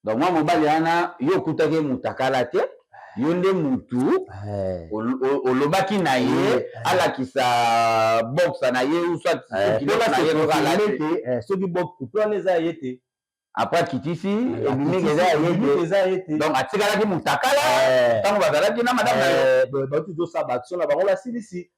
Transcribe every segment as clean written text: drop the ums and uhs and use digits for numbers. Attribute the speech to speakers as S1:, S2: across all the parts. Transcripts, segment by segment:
S1: Donc mwa mobali wana yo okutaki ye mutakala te, yo nde mutu
S2: eh.
S1: olobaki na ye
S2: eh.
S1: alakisa boxe na ye ou soit
S2: culotte na ye soki alati soki boxe coupe wana eza ye te.
S1: Après akitisi ebimi eza ya ye te, donc atikalaki mutakala ntango bazalaki na madame na
S2: yo. Bauti tosala ba action na bango basilisi.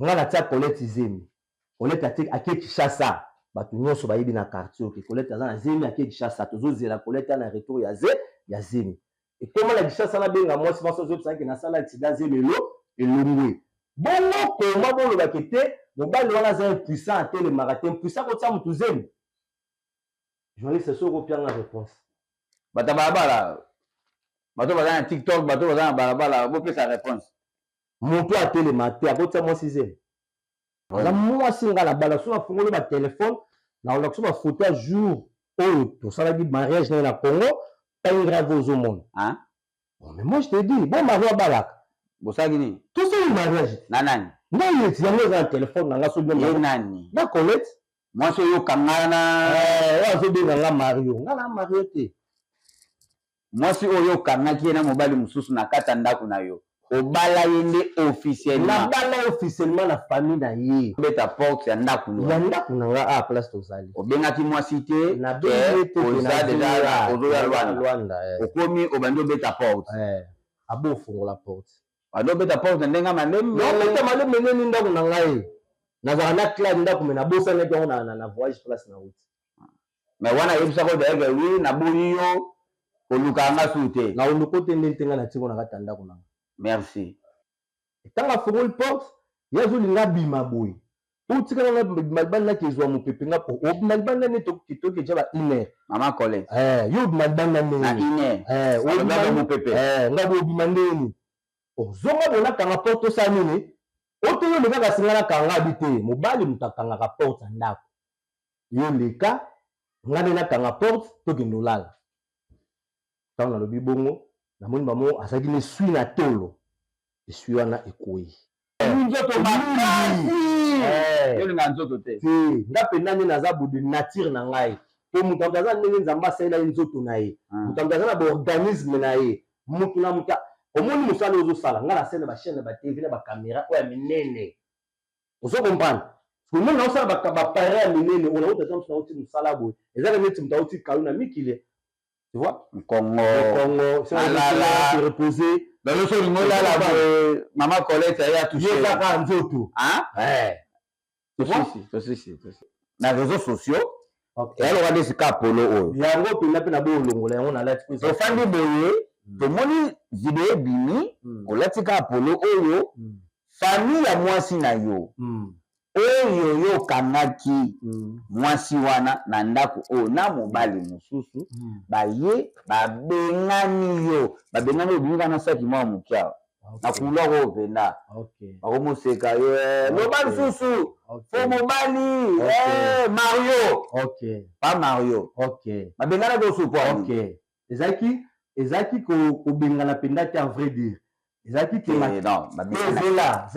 S2: Nga natia Colette zemi. Colette ake ake Kinshasa. Bato nyonso bayebi na quartier oke Colette aza na zemi ake Kinshasa. Tozozela Colette na retour ya ze ya zemi. Ekoma na Kinshasa nabenga mwasi mwasi azobisa ke nasala accident zemi elo elongwe. Bongo koma bolobake te mobali wana aza impuissant atelemaka te impuissant kotia motu zemi. Journaliste soki okopianga réponse.
S1: Bato ya balabala bato baza na TikTok bato baza na balabala bopesa réponse.
S2: Moto atelema te akotia mwasi zemi. Aza mwasi nga na bala so nafungoli ba telefone nakolakisa ba photo ya jour oyo tosalaki mariage naye na Congo taille grave ozomona.
S1: Hein?
S2: Bon, mais moi je te dis, bon Mario abalaka.
S1: Bosalaki nini?
S2: Tosali mariage.
S1: Na nani?
S2: Ngai eti yango eza na telefone na nga soki
S1: ye nani?
S2: Na Colette.
S1: Mwasi oyo okanga na
S2: eh, oyo azobenga nga Mario. Nga na Mario te.
S1: Mwasi oyo okangaki ye na mobali mosusu na kati ya ndako na yo, obala ye nde officiellement?
S2: Nabala ye officiellement na famille na ye.
S1: Obeta porte ya ndako no?
S2: Ya ndako na nga awa place tozali.
S1: Obengaki mwasi te
S2: Nabengi ye te
S1: ke oza dejà ozoya Luanda?
S2: Luanda eh.
S1: Okomi obandi obeta porte.
S2: Eh, abo ofongola porte.
S1: Obandi obeta porte na ndenge ya malembe.
S2: Naobeta malembe ndenge ndako na ngai. Nazalaka na cla ndako mais nabosanaki yango na, na, na voyage place nauti.
S1: Mais wana ayebisaka yo d'ailleurs que oui naboyi yo kolukaka nga su te.
S2: Na oluka te nde nte nga natie na kati ya ndako na nga.
S1: Merci.
S2: Ntango afongoli porte, ye azolinga abima boye. Otikala nga bima libanda nake ezwa mopepe nga po obima libanda nde toke ja ba une heure.
S1: Mama Colette.
S2: Eh, yo obima libanda ndenge
S1: Na une heure.
S2: Eh,
S1: obima mopepe.
S2: Eh, nga bo obima ndenge nini? Ozonga boye nakanga porte osala nini? Ote yo olekaka singa nakanga abi te. Mobali moto akangaka porte ya ndako. Yo leka, nga nde nakanga porte tokende olala. Ntango nalobi bongo, namoni bango azalaki na esui na tolo, esui wana ekweyi.
S1: Nzoto makasi.
S2: Eh.
S1: Yo olinga nzoto te.
S2: Te, nga mpenza nde naza boye de nature na ngai. Po moto na moto aza ndenge Nzambe asalela ye nzoto na ye. Moto na moto aza na baorganisme na ye. Moto na moto omoni mosala oyo ozosala, nga nasali na ba chaîne na ba TV na ba camera oyo ya minene. Ozo comprendre? Parce que moi naosala ba ba appareil ya minene oyo nauta ata mosu nauti mosala boye. Ezaka neti moto auti kalu na mikili. Tu vois?
S1: Kongo.
S2: Kongo, c'est
S1: Alala.
S2: se reposer.
S1: Donc yo soki olingi olala boye mama Colette aye atouche.
S2: Ye kaka nzoto.
S1: Hein?
S2: Eh.
S1: Tosisi, tosisi, tosisi. Na réseaux sociaux,
S2: Okay.
S1: eya lokola nde sika polo oyo.
S2: Yango mpenza mpe na bolongola yango nalati mpo eza-
S1: Tofandi boye, tomoni video ebimi, olati kaka polo oyo, Famille ya mwasi na yo oyo yo okangaki mwasi wana na ndako oyo na mobali mosusu baye babengani yo babengani yo obimi kaka na saki mwa moke awa na couloir oyo mpenza bakomoseka yo eh, loba lisusu fo mobali eh, Mario pa Mario babenganaki yo supu
S2: Ezalaki ezalaki kobengana mpenza te en vrai dire ezalaki te
S1: ezela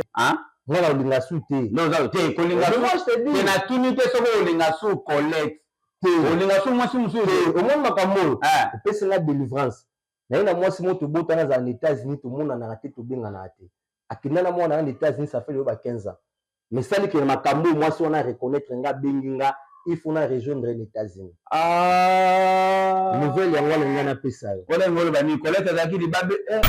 S2: nga na olinga su te
S1: non te kolinga su te natuni te soki olinga su Colette
S2: te
S1: olinga su mwasi mosusu
S2: te omoni makambo oyo opesi nga délivrance naye na mwasi moko tobotana azala na États-Unis tomonanaka te tobenganaka te akenda na mwana na États-Unis ça fait lelo ba 15 ans Mais sali ke makambo oyo mwasi wana reconnaître nga abengi nga il faut na rejoindre na États-Unis.
S1: Ah.
S2: Nouvelle yango wana nga napesa yo.
S1: Wana yango oloba nini? Colette azalaki libabe. Eh.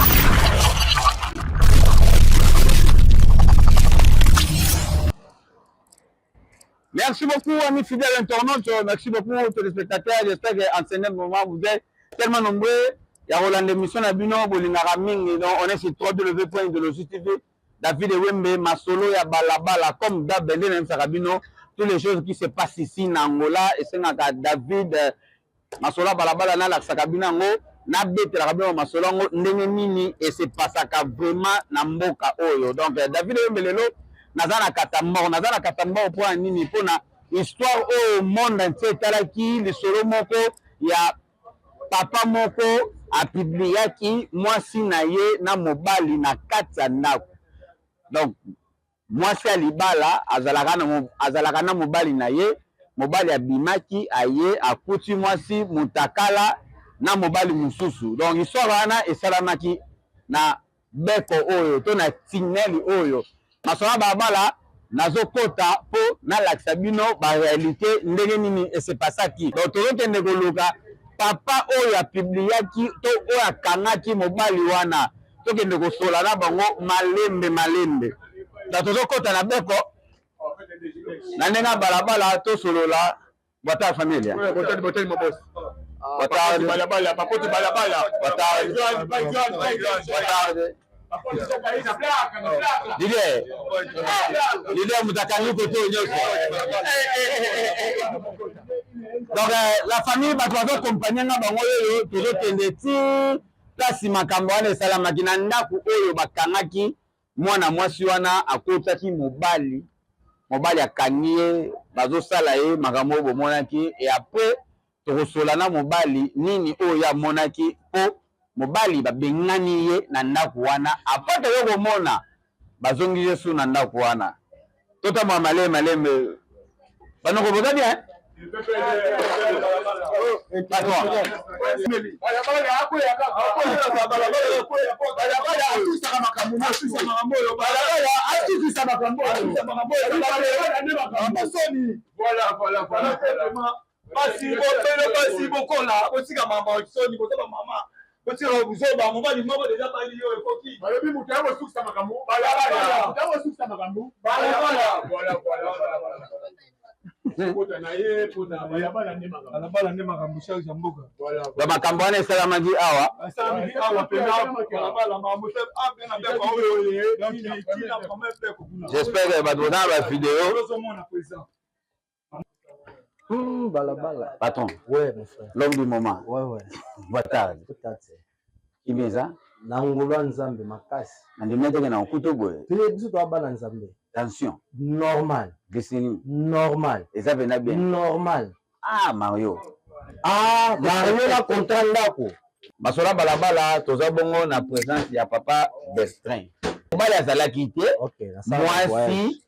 S1: Merci beaucoup, amis fidèles internautes. Merci beaucoup, téléspectateurs. J'espère qu'en ce moment, vous êtes tellement nombreux. Il y a Roland émission na bino, bolingaka mingi. Donc, on est sur www.idéologie TV. David Ewembe, masolo ya balabala comme d'hab nde nayebisaka bino toutes les choses qui se passent ici na Angola esengaka David euh, masolo ya balabala nalakisaka bino yango nabetelaka bino masolo yango ndenge nini esepasaka vraiment na mboka oyo donc euh, David Ewembe lelo naza na Katambor naza na Katambor mpo na nini mpo na histoire oyo monde entier etalaki lisolo moko ya Papa moko a publiaki mwasi na ye na mobali na kati ya ndako. Donc mwasi ya libala azalaka na, azalaka na mobali na ye, mobali abimaki aye akuti mwasi mutakala. Na mobali mosusu. Donc histoire wana esalamaki na beko oyo to na tunnel oyo. Masolo ya balabala nazokota mpo nalakisa bino ba réalité ndenge nini esepasaki. Donc tozokende koluka papa oyo apubliaki to oyo akangaki mobali wana, tokende kosola na bango malembe malembe. Donc tozokota na beko na ndenge ya balabala, tosolola. Boa família.
S3: Botali mon boss.
S1: Boa tarde.
S3: Balabala, papoti balabala.
S1: Boa tarde. Boa tarde. Leader. Leader moto akangi kote oyo nyonso. Donc la famille, bato bazokompagne nga bango oyo, tozokende ti place makambo wana esalamaki na ndako oyo bakangaki mwana mwasi wana akotaki mobali. Mobali akangi ye, bazosala ye makambo oyo bomonaki. Et après tokosola na mobali nini oyo amonaki, mpo mobali babengani ye na ndako wana. Après toyo komona bazongi ye su na ndako wana. Totambola malembe malembe. Banoko, boza bien? Patron.
S3: Atukisa makambo. Voilà. Basi bopelo, basi bokola, botika mama soni, boza bamama, botika buzoba. Mobali moko deja bali yo, ekoki. Balobi moto ya kosukisa makambo balabala, moto ya kosukisa makambo balabala. Voilà. Kota na ye mpona balabala nde makambo, balabala nde makambo, charge ya mboka.
S1: Ba makambo wana esalamaki awa.
S3: Asalamaki awa mpena balabala, makambo na beko oyo, donc tina vraiment beko kuna.
S1: J'espère que bato boza na bavideo.
S3: Ozomona président.
S2: Balabala.
S1: Patron.
S2: Ouais, mon frère.
S1: L'homme du moment.
S2: Ouais.
S1: Boa tarde.
S2: Peut-être.
S1: Kimia eza?
S2: Na ngolo ya Nzambe makasi.
S1: Na ndimi teke na okutu boye.
S2: Pe biso toza bana Nzambe.
S1: Tension?
S2: Normal.
S1: Glycémie?
S2: Normal.
S1: Eza pena bien?
S2: Normal.
S1: Ah, Mario.
S2: Ah, Mario na contrat ndako.
S1: Masolo ya balabala, toza bongo na présence ya papa Bestrin. Mobali azalaki te.
S2: Nasala voyage.
S1: Mwasi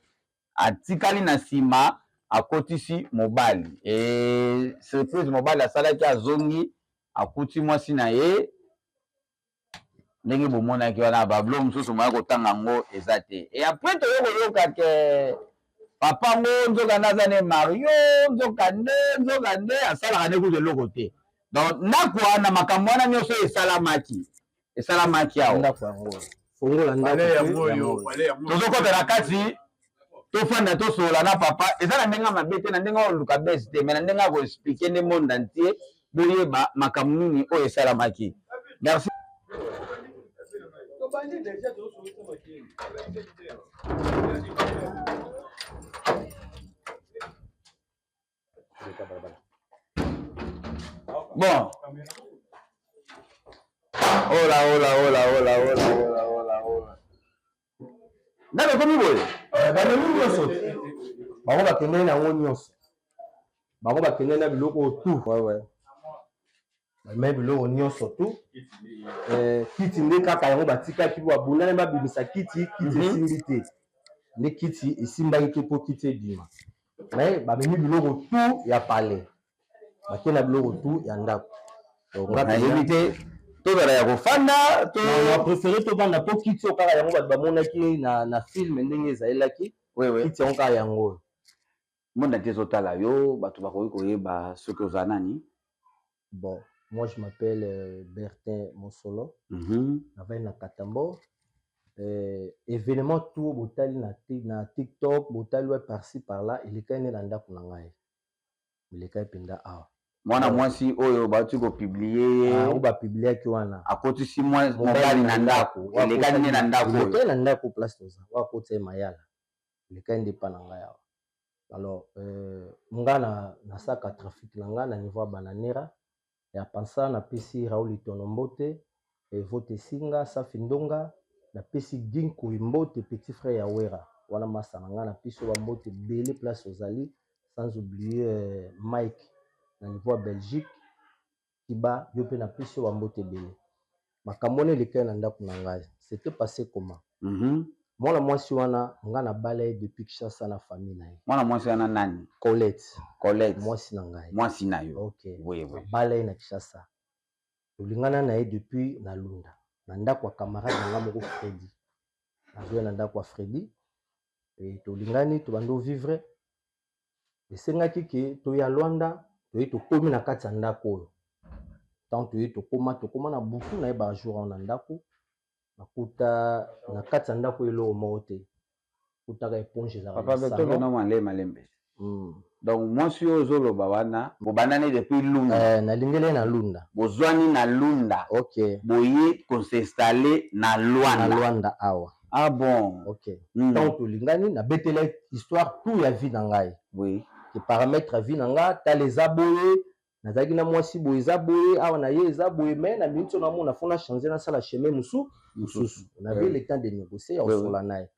S1: atikali na nsima, akotisi mobali. E surprise mobali asalaki, azongi, akuti mwasi na ye ndenge bomonaki wana. Bablo mosusu moya kotanga yango eza te. E après toye koyoka ke papa ngo nzokande aza ne Mario, nzokande asalaka nde kutu eloko te. Donc ndako wana, makambo wana nyonso esalamaki awa.
S2: Ndako yango. Fongola ndako.
S3: Pale yango
S2: te,
S3: oyo.
S2: yango.
S3: Pale yango.
S1: Tozokɔta na kati, tofanda, tosolola na papa. Eza na ndenge ya mabe te, na ndenge ya koluka bese te, mais na ndenge ya koexpliquer nde monde entier boyeba makambo nini oyo esalamaki. Merci. Bon, ola ola ola ola ola ola ola ola, ndako ekomi boye.
S2: Bamemi nyonso te. Bango bakendeli na yango nyonso. Bango bakendeli na biloko oyo tout. Ouais. Bamemi biloko nyonso tout. Kiti nde kaka yango batikaki, po babundani babimisa kiti, kiti esimbi te. Nde kiti esimbaki te mpo kiti ebima. Mais bamemi biloko tout ya palais. Bakei na biloko tout ya ndako. Donc, nga
S1: Nayebi te, tozala ya kofanda to
S2: na préféré tovanda, mpo kiti oyo kaka yango bato bamonaki na film ndenge ezalelaki.
S1: Wewe.
S2: Kiti yango kaka yango oyo.
S1: Monde entier ezotala yo, bato bakoki koyeba soki oza nani?
S2: Bon, moi je m'appelle Bertin Mosolo. Navandi na Katambo. Événement tout botali na TikTok, botali wa par-ci par-là, elekaki nde na ndako na ngai. Elekaki mpenza awa.
S1: Mwana mwasi oyo bauti kopublier ye.
S2: Ah, oyo bapubliaki wana.
S1: Akotisi mobali na ndako, elekani nde na ndako oyo.
S2: Elekaki na ndako place toza. Oyo akotisa ye mayala. Elekaki nde epa na ngai awa. Alors, nga na nasaka trafic na nga na niveau ya Bananera. Ya pansa napesi Raoul Itono mbote, Evote Singa, Safi Ndonga, napesi Ginkui mbote, petit frère ya Wera. Wana masa na nga, napesi yo bambote ebele place ozali, sans oublier Mike na niveau ya Belgique. Kiba, yo mpe napesi yo bambote ebele. Makambo wana elekaki na ndako na ngai. C'était passé comment? Mwana mwasi wana, nga nabala ye depuis Kinshasa na famille na ye.
S1: Mwana mwasi wana nani?
S2: Colette.
S1: Colette.
S2: Mwasi na ngai.
S1: Mwasi na yo.
S2: Ok.
S1: Oui.
S2: Nabala ye na Kinshasa. Tolingana na ye depuis na Lunda, na ndako ya camarade na nga moko Freddy. Nazoya na ndako ya Freddy e tolingani, tobandi ovivre. Esengaki ke toya Luanda, toye tokomi na kati ya ndako oyo. Ntango toye tokoma, tokoma na butu, nayebaka jour wana na ndako, nakuta na kati ya ndako eloko moko te, kutaka éponge ezalaka
S1: Papa
S2: na
S1: Berto,
S2: salon.
S1: No, malembe malembe. Donc mwasi oyo ozoloba wana, bobandani depuis Lunda?
S2: Eh, nalingeli ye na Lunda.
S1: Bozwani na Lunda?
S2: Ok.
S1: Boye kos'installer na
S2: Na
S1: Lwanda?
S2: Lwanda awa.
S1: Ah bon.
S2: Ok. Ntango tolingani, nabetela histoire tout ya vie na ngai, ke paramètre ya vie na nga tala eza boye, nazalaki na mwasi boye, eza boye awa na ye, eza boye, mais na miniti oyo namona faut na changer, nasala chemin mosusu mosusu. On avait le temps de négocier, ya kosola na ye.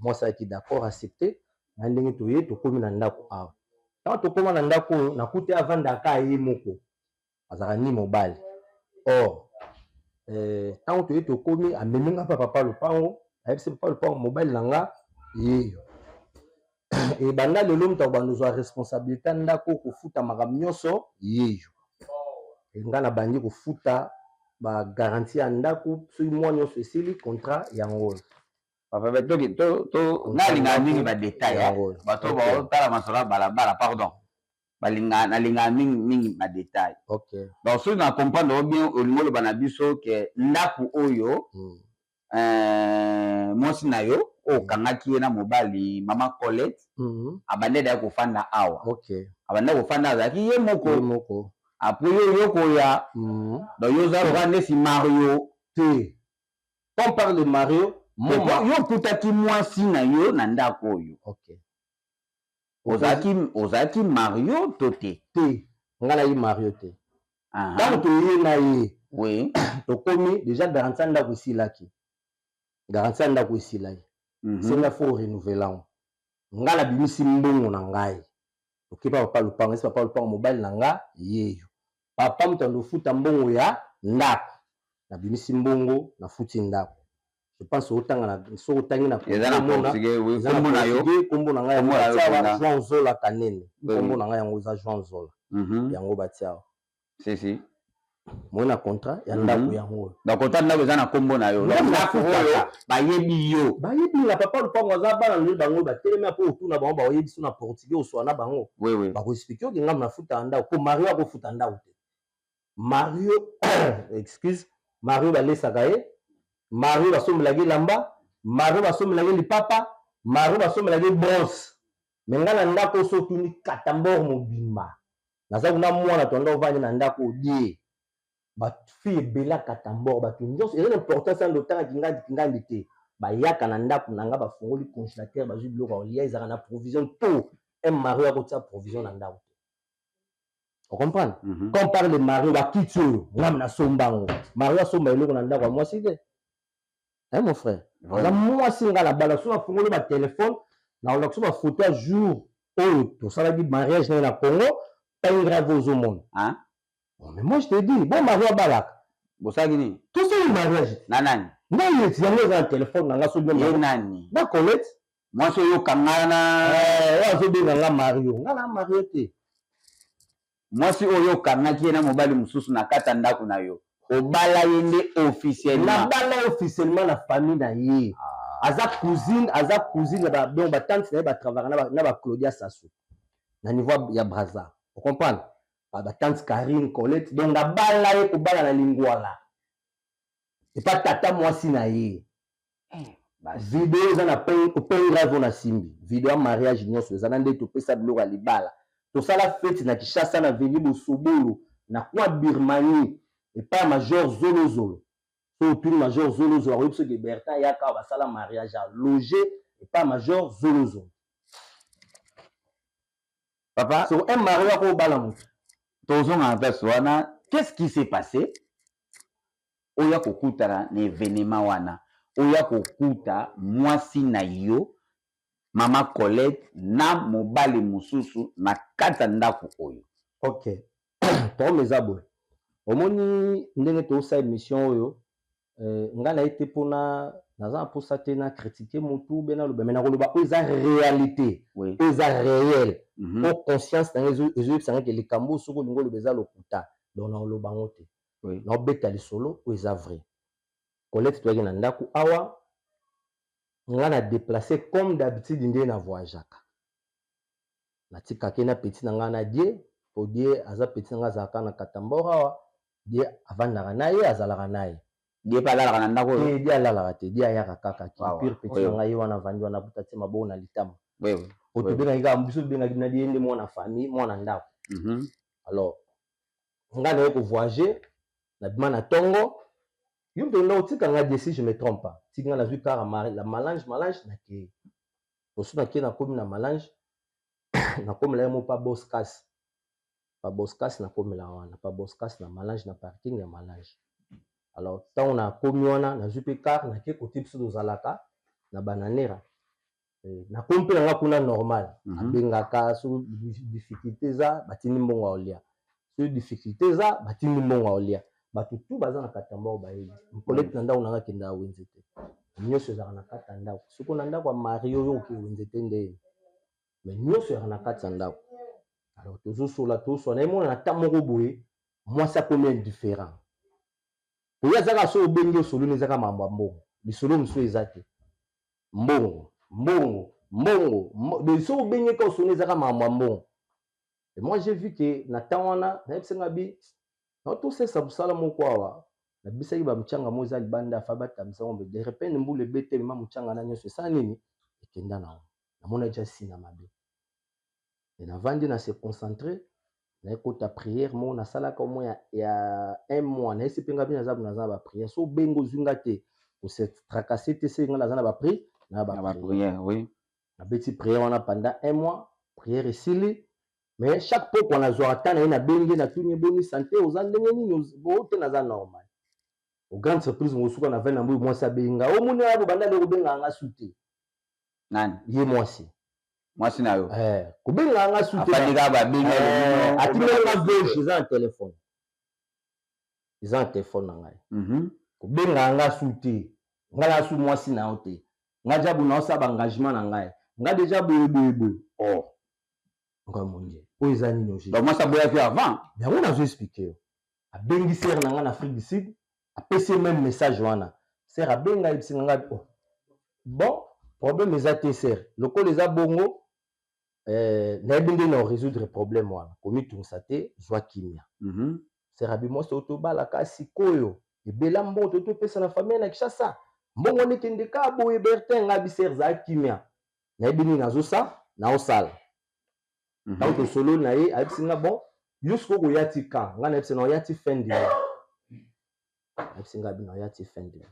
S2: Mwasi ayaki d'accord, accepté na ndenge toye tokomi na ndako awa. Ntango tokóma na ndako oyo, nakuti avandaka ye moko, azalaka ni mobali. Or ntango toye tokomi, amemi nga mpa papa lopango, ayebisi papa lopango: "Mobali na nga yeyo, ebanda lelo moto akobanda ozwa responsabilité ya ndako, kofuta makambo nyonso yeyo." Nga nabandi kofuta bagarantie ya ndako. Soki mwa nyonso esili, contrat yango oyo.
S1: Papa Berto, to nalingaka mingi badétail.
S2: Yango oyo.
S1: Bato baotala masolo ya balabala, pardon, balinga, nalingaka mingi mingi badétail. Donc soki na comprendre o bien, olingi oloba na biso ke ndako oyo, mwasi na yo oyo okangaki ye na mobali, mama Colette, abandaki ya kofanda awa?
S2: Ok.
S1: Abandaki kofanda, azalaki ye moko?
S2: Ye moko.
S1: Après yo koya? Donc yo oza lokola ndesi Mario?
S2: Te, quand on parle de Mario,
S1: moma, yo okutaki mwasi na yo na ndako oyo?
S2: Ok.
S1: Ozalaki Mario to te?
S2: Te, nga nayi Mario te. Ntango toye na ye, tokomi déjà, garantie ya ndako esilaki, garantie ya ndako esilaki. Senga faut renouveler yango. Nga nabimisi mbongo na ngai, tokepa papa lopango, esi papa lopango: "Mobali na nga yeyo, papa moto ando mbongo ya ndako." Nabimisi mbongo, nafuti ndako. Je pense otanga na, soki otangi na
S1: Eza na portugais, oui. Kombo na yo?
S2: Kombo na ngai yango batia Jean Zola Kanene. Kombo na ngai yango eza Jean Zola. Yango batia awa.
S1: Si si.
S2: Moi na contrat ya ndako yango oyo.
S1: Donc contrat ndako eza na kombo na yo, ndako oyo bayebi yo?
S2: Bayebi na papa lopango, aza bana lelo, bango batelemi mpo otuna bango, baoyebi so na portugais, oswa na bango, bakoexpliquer oke ngambo nafuta ndako, po Mario akofuta ndako te. Mario, excuse, Mario balesaka ye, Mario basombelaki elamba, Mario basombelaki lipapa, Mario basombelaki brosse, mais ngai na ndako, so otuni Katambor mobimba, naza kuna mwana tonda ovandi na ndako odie bafille ebele ya Katambor, bato nyonso eza na importance ya otanga kingandi kingandi te, bayaka na ndako na nga, bafungoli congélateur, bazwi biloko ya kolia, ezalaka na provision to un Mario akotia provision na ndako te, ocomprendre? Quand on parle de Mario, bakiti oyo ngam nasomba yango. Mario asomba eloko na ndako ya mwasi te, hein, mon frère. Aza mwasi nga na bala. So bafungoli batelefone, nakolakisa bafoto ya jour oyo tosalaki mariage naye na Congo, pas grave, ozomona. Bon, mais moi je te dis, bon, Mario abalaka.
S1: Bosalaki nini?
S2: Tosali mariage.
S1: Na nani?
S2: Ngai eti yango eza na telefone na nga so.
S1: Ye nani?
S2: Na Colette.
S1: Mwasi oyo okanga na
S2: Oyo azobenga nga Mario, nga na Mario te.
S1: Mwasi oyo okangaki ye na mobali mosusu na kati ya ndako na yo, obala ye nde officiellement?
S2: Nabala ye officiellement na famille na ye. Aza cousine, aza cousine ya donc batante na ye batravaka na baclaudia Sassou na niveau ya Braza, ocomprendre? Batante Karine, Colette. Donc nabala ye kobala na Lingwala epa tata mwasi na ye. Video eza na pendrive oyo nasimbi, video ya mariage nyonso eza na nde topesa biloko ya libala, tosala fete na Kinshasa, na veni Bosobolo, na kwa Birmanie, epai ya Major Zolozolo. So otuni Major Zolozolo, akoyebi soki Bertin yaka basala mariage, aloge epai ya Major Zolozolo.
S1: Papa.
S2: So un mari akobala moto?
S1: Tozonga na place wana. Qu'est-ce qui s'est passé oya kokutana na événement wana, oya kokuta mwasi na yo mama Colette na mobali mosusu na kati ya ndako oyo?
S2: Ok, problème eza boye. Omoni ndenge tosala émission oyo, ngai naye te mpona naza na mposa te na critique motu be naloba, mais nakoloba oyo eza réalité, oyo eza réel. Po conscience na ngai ezoyebisa ngai ke likambo soki olingi oloba eza lokuta, donc nakoloba yango te. Naobeta lisolo oyo eza vrai. Colette toyaki na ndako awa, nga na déplacer comme d'habitude nde na voyageaka. Natikaki na petit na nga na Die, po Die aza petit na nga, azalaka na Katambor awa. Die avandaka na ye, azalaka na ye.
S1: Die mpe alalaka na ndako oyo?
S2: Te, Die alalaka te, Die ayaka kaka pire petit na ngai ye wana, avandi wana, abuta tie maboko na litama. Po tobengaki kaka, biso tobengaki na Die nde mwana famille, mwana ndako. Alors nga naye kovoyager, nabima na ntongo, yo mpe nda otika nga Die, si je me trompe pas, tiki nga, nazwi kaka la Malange, Malange nakei poso, nakei, nakomi na Malange, nakomela ye mo pa Boscas, pa Boscas, nakomela wana pa Boscas na Malange, na parking ya Malange. Alors ntango nakomi wana, nazwi mpe car, nake kote biso tozalaka na Bananera. Nakomi mpe nanga kuna normal. Abengaka soki difficulté eza, batindi mbongo ya kolia, soki difficulté eza, batindi mbongo ya kolia. Bato tu baza na Katambor bayebi Colette na ndako nanga akendaka wenze te, nyonso ezalaka na kati ya ndako. Soki na ndako ya mari oyo oke wenze te nde, mais nyonso ezalaka na kati ya ndako. Alors tozosola, tozosola, nayemona na ta moko boye mwasi akomi indifférent. Oyo azaka so obengi, osololi, ezaka makambo ya mbongo, lisolo mosusu eza te, mbongo, mbongo, mbongo. Donc so obengi ka osolo, ezaka makambo ya mbongo. Et moi j'ai vu que na ntango wana nayebisinga bi naotosesa mosala moko awa, nabisaki bamotyanga mo eza libanda, afa batambisa ngo, de repente mbula ebete, emema motyanga na nyonso, esala nini, ekenda nango. Namona deja nsina mabe. E navandi na se concentrer, nayekota prière moko nasalaka au moins ya un mois. Nayesi mpe nga bino naza na baprière, so obengi ozwi nga te, kose tracasser te, se nga naza na bapri na
S1: baprière. Oui.
S2: Nabeti prière wana pendant un mois, prière esili, mais chaque pokwa nazwaka ta na ye, nabengi, natuni: "Eboni santé, oza ndenge nini?" "O te, naza normal." Au grande surprise, mosuka na vene na mbui, mwasi abengi nga: "Omoni aya bobanda nde kobengaka nga su te."
S1: Nani?
S2: Ye mwasi.
S1: Mwasi na yo?
S2: Eh, kobengaka nga su te.
S1: Afandi kaka, babengi?
S2: Atindeli nga voice, eza na telefone, eza na telefone na ngai. "Kobengaka nga su te, ngai na su mwasi na yo te, nga deja boye, naosala baengagement na ngai, nga deja boye boye boye." Or ngai mondie, oyo eza nini? Oje
S1: Donc mwasi aboyaki avant?
S2: Yango nazo expliquer yo. Abengi sœur na ngai na Afrique du Sud, apesi ye même message wana. Sœur abenga, ayebisinga ngai: "Oh bon, problème eza te sœur, lokola eza bongo, nayebi nde na résoudre problème wana, komitungisa te, zwa kimia." Sœur abi: "Mwasi oyo tobalaka sikoyo, ebela mbongo to topesa na famille na Kinshasa, mbongo wana ekende ka boye." "Bertin, ngai abi sœur, zala kimia, nayebi nini nazosa naosala." Ntango tosololi na ye, ayebisi nga: "Bon, yo sikoyo koya ti kan?" Ngai nayebisi: "Na oya ti fin du mois." Ayebisi nga abi: "Na oya ti fin du mois."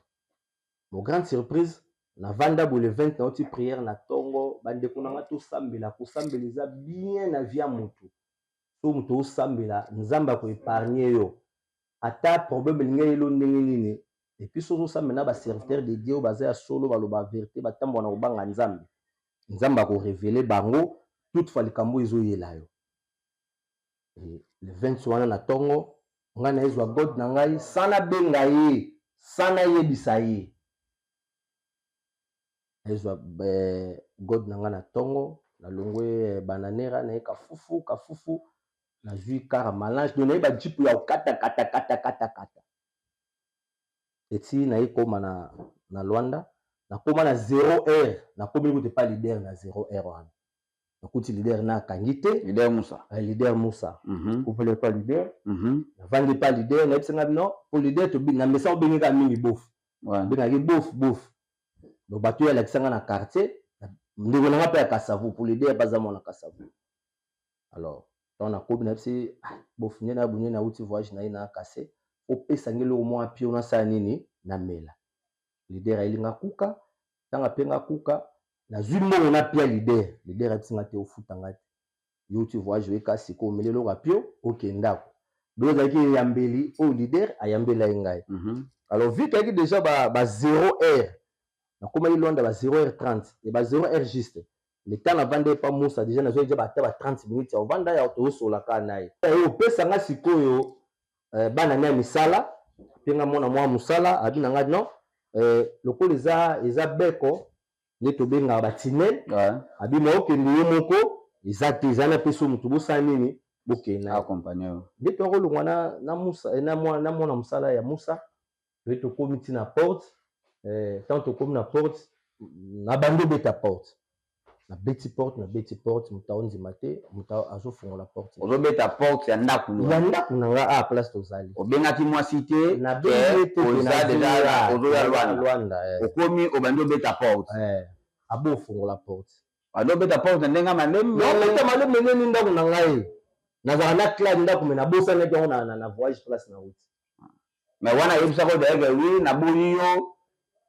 S2: Mon grande surprise, navanda boye le 20, nauti prière na ntongo. Bandeko na nga, tosambela, kosambela eza bien na vie ya motu. So moto osambela, Nzambe akoépargner yo ata problème elingi eyelo ndenge nini. Et puis so ozosambela na baserviteur de Dieu oyo baza ya solo, baloba vérité, batambola na kobanga Nzambe, Nzambe akorévéler bango toutefois likambo ezoyela yo. Le 20 wana na ntongo, ngai nayezwa god na ngai sa nabenga ye, sa nayebisa ye. Nayezwa god na ngai na ntongo, nalongwe Bananera, naye Kafufu, Kafufu nazwi car Malange, donc nayeba jeep ya kokata kata kata kata kata eti naye koma na Lwanda. Nakóma na 0 heure, nakomi kutu epa leader na 0 heure wana, nakuti leader na akangi te.
S1: Leader Musa?
S2: Leader Musa. Kopele pa leader. Navandi pa leader, nayebisinga bino po leader na mesa obengeka mingi bofu, obengaki bofu bofu. Donc bato oyo alakisanga na quartier, ndeko nanga mpe ya Kasavu, po leader baza mwana Kasavu. Alors ntango nakomi, nayebisi bofu nde na bunye, nauti voyage na ye na kase, opesa ngai eloko mwa pio, nasala nini, namela. Leader ayelinga kuka. Ntango apenga kuka, nazwi mbongo napia leader. Leader ayebisinga te: "Ofuta nga te, yo uti voyage, oyeka sikoyo, omeli eloko ya pio, okende ndako." Donc ezalaki eyambeli oyo leader ayambela ye ngai. Alors vu kayaki déjà ba 0 heure, nakomaki Lwanda ba 0 heure 30 e ba 0 heure juste, le temps navanda epa Musa, déjà nazwaki déjà bata ba 30 minutes ya ovanda ya tozosola kaka na ye. Ye opesanga sikoyo bana ne ya misala, apenga mwana mwa mosala, abi na ngai non, lokola eza beko nde tobengaka batinel, abi ma okende yo moko, eza te, eza na peso motu, bosala nini, Bokende na ye.
S1: Accompagne yo.
S2: Nde tokolongwa na Musa, na mwana mosala ya Musa, toye tokomi ti na porte. Ntango tokomi na porte, nabandi obeta porte, nabeti porte, nabeti porte, moto aondima te, moto azofungola porte.
S1: Ozobeta porte ya ndako?
S2: Ya ndako na nga, a place tozali.
S1: Obengaki mwasi te?
S2: Nabengi te.
S1: Oza deja ozoya
S2: Lwanda.
S1: Lwanda, okomi, obandi obeta porte.
S2: Abo ofungola porte.
S1: Bandi obeta porte ndenge malembe?
S2: Naobeta malembe ndeni ndako na ngai, nazalaka na clé ndako, mais nabosanaki yango na voyage, place na wuti.
S1: Mais wana ayebisaka odayeke: "Oui, naboyi yo,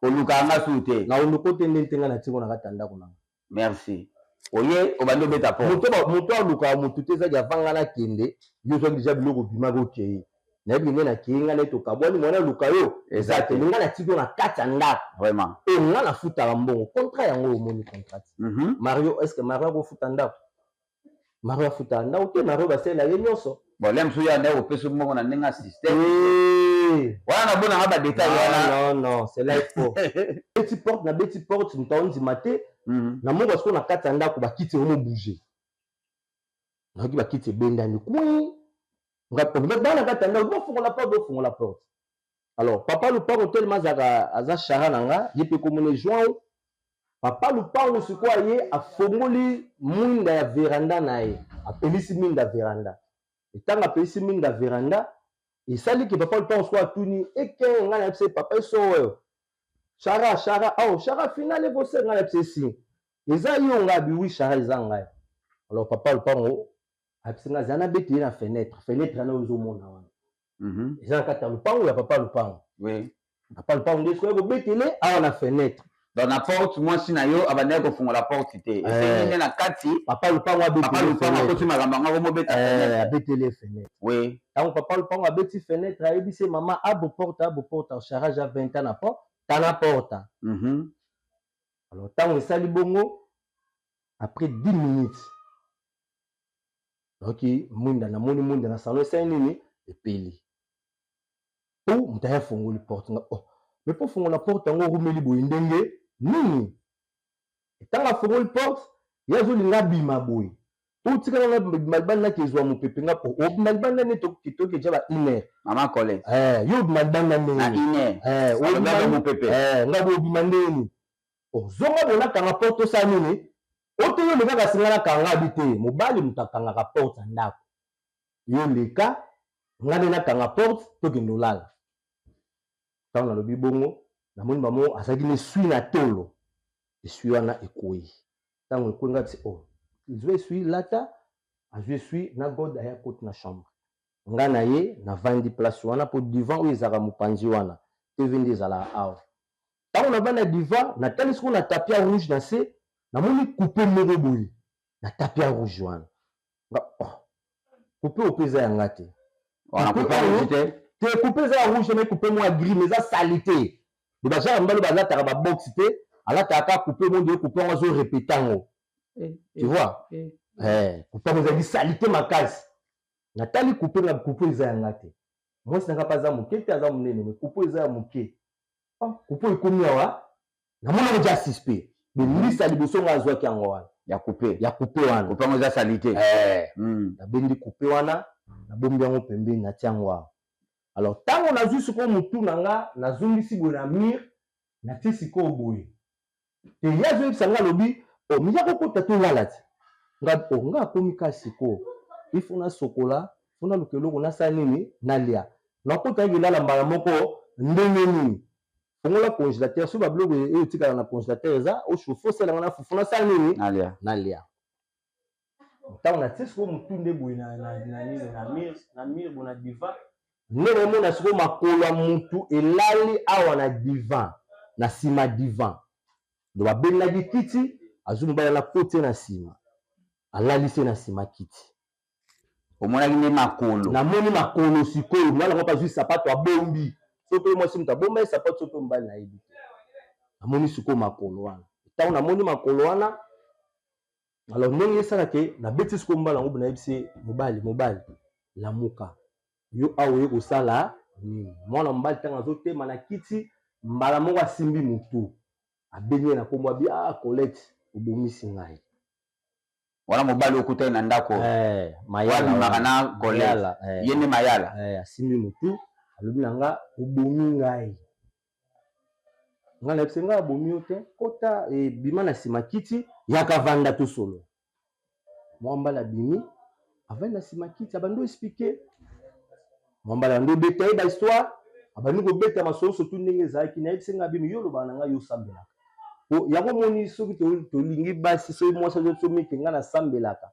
S1: kolukaka nga su te"?
S2: Na oluko te, nde ntenga natiko na kati ya ndako na nga.
S1: Merci. Oye, obandi obeta porte.
S2: Moto alukaka motu te, ezaki avanga nakende, yo ozwaki deja biloko, obimaki, okei, nayebi nde nakei, ngai naye tokabwani, mwana aluka yo eza te, ngai natiki yo na kati ya ndako.
S1: Vraiment.
S2: Oyo ngai nafutaka mbongo, contrat yango omoni, contrat. Mario, est ce que Mario akofuta ndako? Mario afutaka ndako te, Mario basalela ye nyonso.
S1: Bon, le mosusu ya ndako opesi moko na ndenge ya système wana, nabonanga badétail wana.
S2: Non, non, c'est là il faut beti porte. Na beti porte, moto aondima te. Namoni sikoyo na kati ya ndako bakiti ekomo bouger, nayoki bakiti ebendani kwi bana na kati ya ndako: "Bofungola porte, bofungola porte." Alors papa lupango telema, azalaka aza chara na nga, ye mpe komona Joan. Papa lupango sikoyo ye afongoli mwinda ya veranda na ye, apelisi mwinda ya veranda. Ntango apelisi mwinda ya veranda, esaliki papa lupango sikoyo atuni eke ngai na biso: "Papa, eso oyo chara, chara, oh chara final evose." Ngai na biso esi eza yo? Ngai abi: "Oui chara, eza ngai." Alors papa lupango ayebisi ngai aza nabeti ye na fenêtre. Fenêtre wana ozomona wana eza na kati ya lupango ya papa lupango. Papa lupango nde sikoyo kobetele awa na fenêtre.
S1: Donc na porte, mwasi na yo abandaki kofungola porte te, esengi nde na kati.
S2: Papa lupango.
S1: Papa lupango akoti makambo yango, akomobeta.
S2: Abetele fenêtre. Ntango papa lupango abeti fenêtre, ayebisi mama: "Abo porte, abo porte, charge ya 20 ans na porte, tana porte." Alors ntango esali bongo, après 10 minutes, nayoki mwinda, namoni mwinda na salon esali nini, epeli po moto aya afongoli porte. Nga: "Oh, mais mpo fongola porte yango orumeli boye ndenge nini?" Ntango afongoli porte, ye azolinga abima boye, otikala nga bima libanda, naki ezwa mopepe. Nga po obima libanda nde toke ja ba une heure.
S1: Mama Colette.
S2: Yo obima libanda
S1: na
S2: ndenge
S1: une heure alobaka mopepe.
S2: Nga bo obima ndeni, ozonga boye, nakanga porte, osala nini? Ote yo olekaka singa, nakanga. Abi te, mobali moto akangaka porte ya ndako, yo leka, nga nde nakanga porte, tokende olala. Ntango nalobi bongo, namoni bamo azalaki na essuie na tolo, essuie wana ekwei. Ntango ekwei, nga ti: "Oh, zwa essuie, lata." Azwi essuie na gode, aya koti na chambre. Nga na ye navandi place wana, mpo divan oyo ezalaka mopanzi wana, TV nde ezalaka awa. Ntango navandi na divan, natali sikoyo na tapis ya rouge na se, namoni coupe moko boye na tapis ya rouge wana. Nga: "Oh, coupe oyo mpe eza yanga te."
S1: Wana
S2: Coupe
S1: coupe
S2: oyo-
S1: rouge te?
S2: Te, coupe eza ya rouge, mais coupe moko ya gris, mais eza saleté. Do bajara mibali balataka baboxe te, alataka kaka coupe mo nde coupe yango azorépéter yango, tu vois? Coupe yango ezalaki saleté makasi. Natali coupe nga: "Coupe eza yanga te." Mwasi nanga mpe aza moke te, aza monene, mais coupe eza ya moke. Oh, coupe ekomi awa, namonaki ja suspect bembisa liboso nga azwaki yango wana.
S1: Ya coupe.
S2: Ya coupe wana.
S1: Coupe yango eza saleté.
S2: Nabendi coupe wana, nabombi yango pembeni, natia yango awa. Alors ntango nazwi sikoyo motu na nga, nazongisi boye na mur, natie sikoyo boye te, ye azoyebisa nga, alobi: "O miya kokota, tolala ti." Nga: "O, nga akomi ka sikoyo, il faut nasokola, faut naluka eloko nasala nini, nalia, nakota yaki elala mbala moko ndenge nini? Fongola congélateur, so babiloko oyo etikala na congélateur eza ochauffe, osalanga na fufu, nasala nini,
S1: nalia."
S2: Nalia. Ntango natie sikoyo motu nde boye na nini, na mur boye na divan, nde namona sikoyo makolo ya mutu elali awa na divan, na nsima divan. Do babendaki kiti, azwi mobali ala koti ye na nsima, alalisi ye na nsima kiti.
S1: Omonaki nde makolo?
S2: Namoni makolo sikoyo. Mobali yango mpe azwi sapato, abombi, so mpe mwasi moto abomba ye sapato, so mpe mobali, nayebi te. Namoni sikoyo makolo wana. Ntango namoni makolo wana, alors ndenge esalaka, nabeti sikoyo mobali yango, nayebisi ye: "Mobali, mobali, lamuka, yo awa oye kosala nini?" Mwana mobali, ntango azotema na kiti, mbala moko asimbi motu, abengi ye na nkombo, abi: "Ah Colette, obomisi ngai."
S1: Wana mobali okutani na ndako
S2: eh, Mayala
S1: abimaka na Colette,
S2: eh,
S1: ye nde Mayala.
S2: Eh, asimbi motu, alobi na nga: "Obomi ngai." Ngai nayebisi: "Ngai abomi yo te. Kota, ebima na nsima kiti, yaka vanda tosolo." Mwa mbala abimi, avandi na nsima kiti, abandi oexpliquer. Mwa mbala abandi obeta ye bahistoire, abandi kobeta masolo, surtout ndenge ezalaki. Nayebisi ngai abimi: "Yo olobaka na ngai, yo osambelaka po yango omoni soki tolingi basi, soki mwasi azo mike, ngai nasambelaka."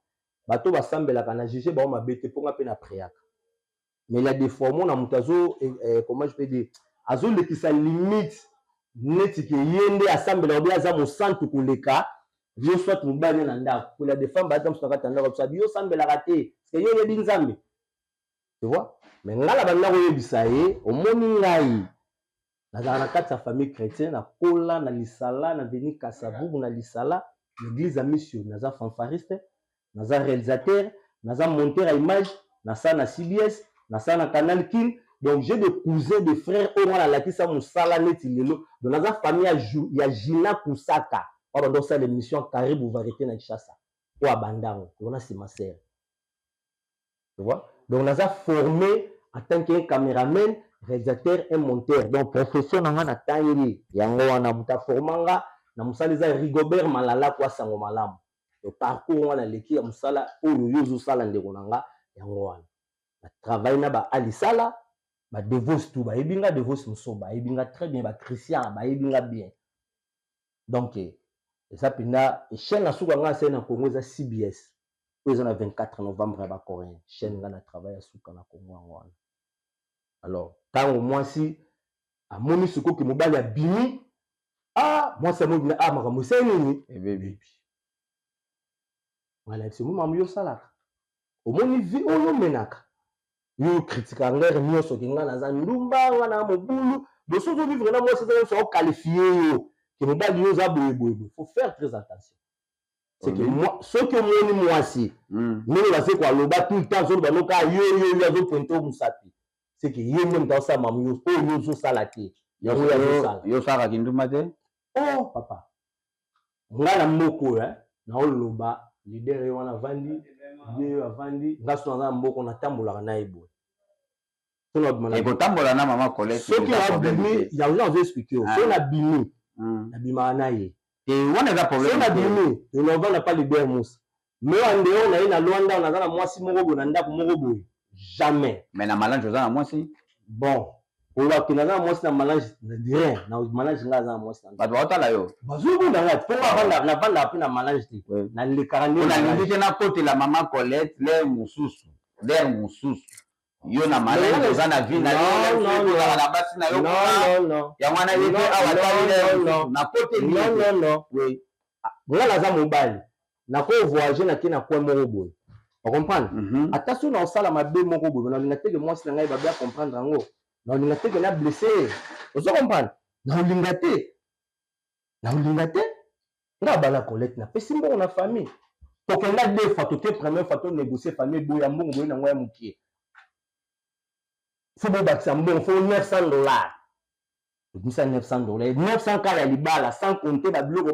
S2: Bato basambelaka na juge bango mabe te, mpo nga mpe na priaka. Mais il y a des fois omona moto azo comment je peux dire, azolekisa limite, neti ke ye nde asambelaka obi aza mosantu koleka yo, soit mobali na ndako. Il y a des femmes baza mosu na kati ya ndako, biso: "Yo osambelaka te, parce que yo oyebi Nzambe." Tu vois? Mais ngai na banda koyebisa ye: "Omoni, ngai nazalaka na kati ya famille chrétien, nakola na Lisala, na veni Kasavubu, na Lisala, l'église ya mission. Naza fanfariste, naza réalisateur, naza monteur ya image, nasala na CBS, nasala na Canal Kin. Donc j'ai des cousins, des frères oyo nga nalakisa mosala neti lelo. Donc naza famille ya Gina Kusaka oyo banda osala émission Karibu Vérité na Kinshasa, oyo abandango wana nsima sere, tu vois? Donc naza formé en tant qu'un caméraman, réalisateur et monteur. Donc profession na nga natangeli yango wana. Moto aforma nga na mosala eza Rigobert Malala kwa Sango Malamu. Donc parcours wana aleki ya mosala oyo yo ozosala, ndeko na nga, yango wana. Natravaille na baalisala, badevos tout bayebi nga, Devos moso bayebi nga très bien, bachristian bayebi nga bien. Donc eza mpenza chaîne na suka nga asali na Congo eza CBS oyo eza na 24 novembre ya bacoréen. Chaîne nga na travail ya suka na Congo yango wana. Alors ntango mwasi amoni sikoyo ke mobali abimi, ah, mwasi amoni: "Ah, makambo esali nini?"
S1: Ebebi.
S2: Ngai nayebisi: "Makambo yo osalaka, omoni vie oyo omenaka, yo kritika ngere nyonso ke ngai naza ndumba, ngai na mobulu boso ozovivre na mwasi eza nyonso, aoqualifier yo ke mobali yo oza boye boye boye. Faut faire très attention." C'est que moi, soki omoni mwasi ndenge baze koaloba tout le temps, azoloba noka yo yo yo, azopointer mosapi, c'est que ye nde moto azosala mamu yo oyo yo ozosala te, yango oyo azosala.
S1: Yo osalaka kindumba te?
S2: Oh papa, ngai na mboka oyo naoloba leader ye wana avandi, ye oyo avandi, nga so naza na mboka, natambolaka na ye boye.
S1: Ekotambola na mama Colette.
S2: Soki nabimi, yango nazo expliquer yo, soki nabimi, nabimaka na ye.
S1: Wana eza problème.
S2: Soki nabimi, tonovanda pa leader Musa, mais oyo nde oyo naye na Lwanda, naza na mwasi moko boye na ndako moko boye, jamais.
S1: Mais na Malange oza na mwasi.
S2: Bon, olobaki naza na mwasi na Malange, rien na Malange. Ngai aza na mwasi na
S1: Bato baotala yo.
S2: Bazobunda ngai mpo nga navandaka mpe na Malange te, nalekaka nde.
S1: Nalingi te nakotela mama Colette lere mosusu, lere mosusu. Yo na Malange oza na vie na yo, ozalaka na basi na yo yango wana ye te awa tali lere mosusu nakoteli.
S2: Non, non, ngai naza mobali, nakovoyage, nake na coin moko boye, ocomprendre? Ata soki naosala mabe moko boye, naolinga teke mwasi na ngai babe acomprendre yango, naolinga teke na blesse ye, ozo comprendre? Naolinga te, naolinga te. Nga bana Colette, napesi mbongo na famille, tokenda deux fois, toke première fois tonégocie, famille eboya mbongo boye nango ya mokie, faut bobakisa mbongo, faut 900 dollars. Tobimisa 900 dollars, 900 kaka ya libala, sans compter babiloko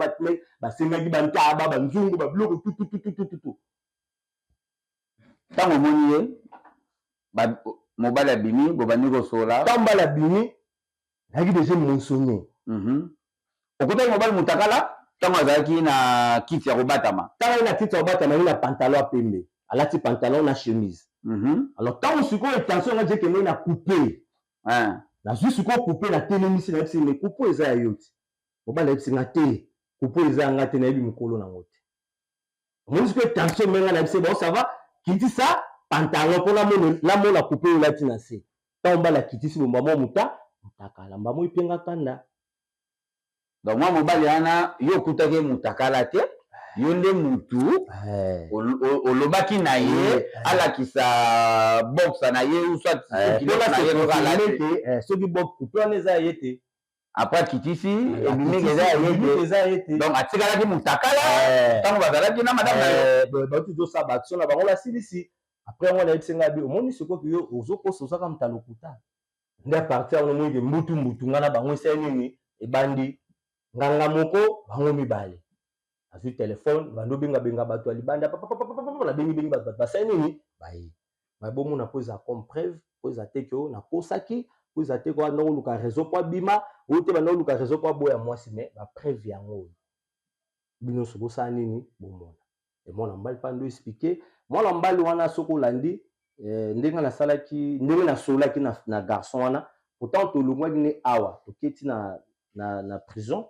S2: basengaki, bantaba, banzungu, babiloko tutututututu.
S1: Ntango omoni ye, mobali abimi, bobandi kosola.
S2: Ntango mobali abimi, nayaki déjà monsonnier.
S1: Okutaki mobali motakala ntango azalaki na kiti ya kobatama?
S2: Ntango aye na kiti ya kobatama, ye na pantalon ya pembe, alati pantalon na chemise. Alors ntango sikoyo tension nga ekende na coupe, nazwi sikoyo coupe, natelemisi, nayebisi: "Me coupe eza ya yo ti?" Mobali ayebisi nga: "Te, coupe eza ya nga te, nayebi mokolo nango te." Omoni sikoyo tension me nga nayebisi: "Bon, ça va, kitisa pantalon mpo namona coupe oyo olati na se." Ntango mobali akitisi bomba mwa motakala, mbamo epenga kanda.
S1: Donc mwa mobali wana, yo okutaki ye motakala te, yo nde mutu olobaki na ye alakisa boxe na ye ou soit
S2: soki coupe wana eza ye te.
S1: Après akitisi, ebimiki eza ya ye te.
S2: Eza ye te.
S1: Donc atikalaki motakala ntango bazalaki na madame na yo?
S2: Bauti tosala baaction na bango, basilisi. Après yango nayebisi ngai: "Bi omoni sikoyo yo ozokosa, ozaka moto alokuta nde." À partir wana omonike mbutu mbutu, ngai na bango esali nini, ebandi nganga moko, bango mibale. Nazwi telefone, bando benga benga bato ya libanda, papapapapa, nabengi bengi bato, bato basali nini, baye baye bomona mpo eza comme preuve, mpo eza te ke oyo nakosaki, mpo eza te ke wana oluka réseau mpo abima oyo te, banda oluka réseau mpo aboya mwasi. Mais bapreuve yango oyo, bino nyonso bosala nini, bomona. E mwana mobali mpa ndo expliquer mwana mobali wana, soki olandi ndenge nasalaki, ndenge nasolaki na garçon wana, pourtant tolongwaki ne awa, toketi na prison.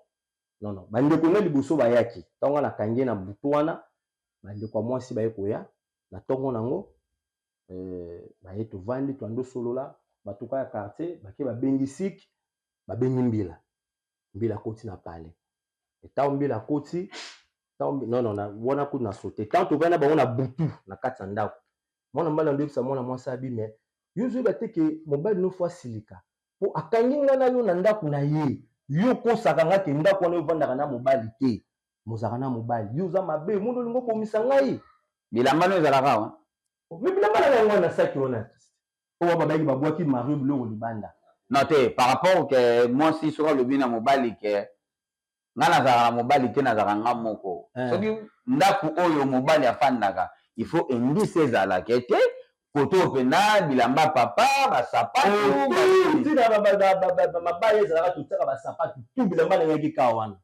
S2: Non, non, bandeko nde liboso bayaki. Ntango nga nakangi ye na butu wana, bandeko ya mwasi baye koya na ntongo nango, baye, tovandi, toandi osolola. Batuka ya quartier bake, babengi sik, babengi mbila. Mbila akoti na palais. Ntango mbila akoti, non, non, wana kutu na sote. Ntango tovandi na bango na butu na kati ya ndako, mwana mobali andoyebisa mwana mwasi abi: "Me yo ozoyeba te ke mobali no fo asilika mpo akangi nga na yo na ndako na ye. Yo okosaka nga ke ndako wana ovandaka na mobali te, mozalaka na mobali. Yo oza mabe, mondo olingi obomisa ngai."
S1: Bilamba no ezalaka awa?
S2: Me bilamba na yango wana, saki wana oyo babaki, babwaki Mario biloko libanda.
S1: Non te, par rapport ke mwasi soki alobi na mobali ke nga nazalaka na mobali te, nazalaka nga moko, soki ndako oyo mobali afandaka, il faut indice ezalaka te koto oyo mpenza bilamba papa, basapatu.
S2: Ntina mabaya ezalaka, totiaka basapatu tu, bilamba nangaki kaka wana.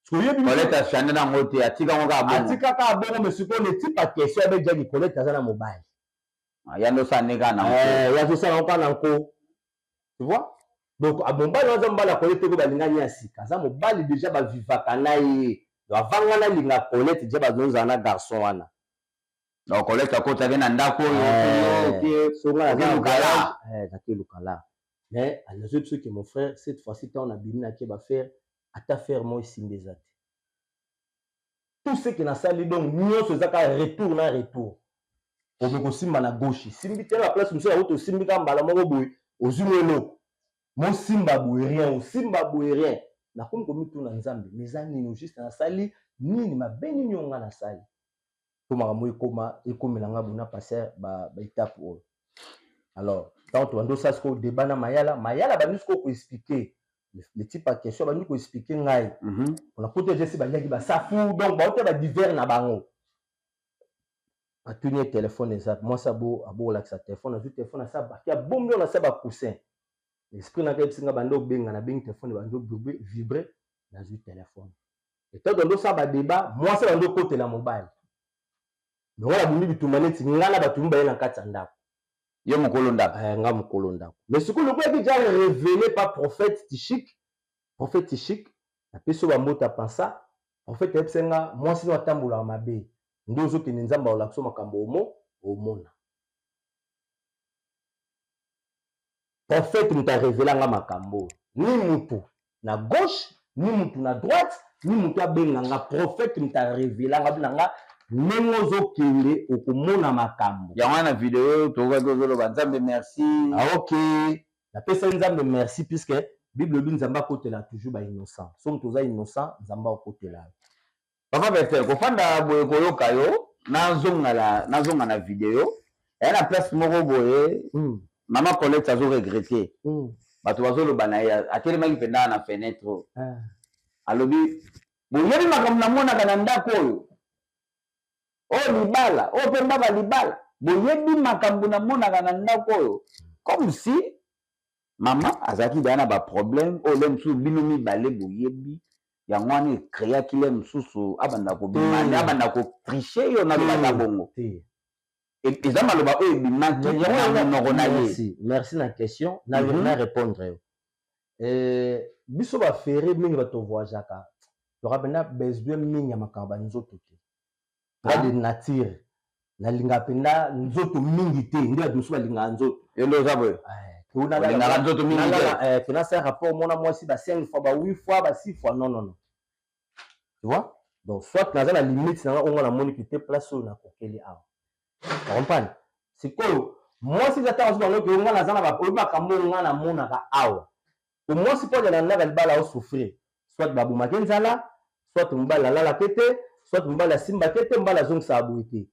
S1: Colette achangé nango te, atika yango kaka bongo?
S2: Atika kaka bongo. Mais sikoyo le type ya question abejaki Colette aza na mobali.
S1: Ya ndo osala nde kaka na
S2: nko? Ya tosala yango kaka na nko, tu vois. Donc mobali wana aza mobali ya Colette te, ko balingani ya sika, aza mobali déjà bavivaka na ye. Donc avant nga nalinga Colette, déjà bazozala na garçon wana.
S1: Donc Colette akotaki na ndako oyo?
S2: Songa nake lukala. Mais nazoyebi soki, mon frère, cette fois-ci ntango nabimi, nake bafaire ata faire mo esimbi eza te. Tout ce que nasali, donc nyonso eza kaka retour na retour. Okoki kosimba na gauche, esimbi te. Na place mosusu yango tosimbi kaka mbala moko boye, ozwi mo eloko mosimba boye, rien. Osimba boye, rien. Nakomi komituna: Nzambe, mais eza nini juste? Nasali nini mabe? Nini oyo nga nasali po makambo ekoma ekomela nga bona passer baétape oyo? Alors ntango tobandi osala sikoyo débat na Mayala, Mayala bandi sikoyo koexpliquer le type ya question, bandi koexpliquer ngai mpona kuta eza esi baliaki basafu, donc baote badivers na bango. Atuni ye telefone eza mwasi abo abokolakisa telefone, azwi telefone, asa baki abombi oyo na se bacoussin. Esprit naka yebisi nga bandi obenga, nabengi telefone, bandi vibre, nazwi telefone. Etant bandi osala badébat, mwasi bandi okotela mobali, donc nabimi bitumba neti nga na bato mibale na kati ya ndako.
S1: Yo mokolo ndako?
S2: Eh, nga mokolo ndako. Mais sikoyo lokola déjà révélé par prophète Tishik, prophète Tishik napesi oyo bambota pensa, prophète ayebisa nga: "Mwasi no atambolaka mabe, nde ozokende, Nzambe akolakisa makambo omo omona." Prophète moto arévéler nga makambo oyo, ni mutu na gauche, ni mutu na droite, ni mutu abenga nga. Prophète moto arévéler nga bina nga: "Ndenge ozokende, okomona makambo."
S1: Yango wana na video tokokaki ozoloba: "Nzambe merci."
S2: Ah, ok, napesaki Nzambe merci, puisque Bible elobi Nzambe akotela toujours bainnocent. So moto oza innocent, Nzambe akotela yo.
S1: Papa Bertin, kofanda boye, koyoka yo, nazonga na video eya na place moko boye. Mama Colette azoregretter. Bato bazoloba na ye, atelemaki mpenza na fenêtre oyo. Alobi: "Boyebi makambo namonaka na ndako oyo, oyo libala oyo mpe ndako ya libala, boyebi makambo namonaka na ndako oyo." Comme si mama azalaki deya na baproblème oyo le mosusu bino mibale boyebi yango wana ecréaki le mosusu abanda kobima, abanda kotricher. Yo nalobaka bongo, eza maloba oyo ebimaki na monoko na ye.
S2: Merci, merci na question na na répondre yo. Biso bafere mingi, bato voyageaka, toka mpenza besoin mingi ya makambo banzoto te. Nga de nature nalingaka mpenza nzoto mingi te, nde bato mosusu balingaka nzoto.
S1: Yo nde oza boye, olingaka nzoto mingi te?
S2: Tona rapport mona mwasi ba 5 fois, ba 8 fois, ba 6 fois, non, non, non, tu vois. Donc soit naza na limite nanga oyo nga namoni te, place oyo nakokeli awa, comprendre. Sikoyo mwasi eza ntango soki baloki nga naza na oyebi makambo oyo nga namonaka awa. Mwasi mpo akenda ndaka libala, osouffrir, soit babomaki nzala, soit mobali alalaki te, soit mobali asimbaki te, mobali azongisaka boye te.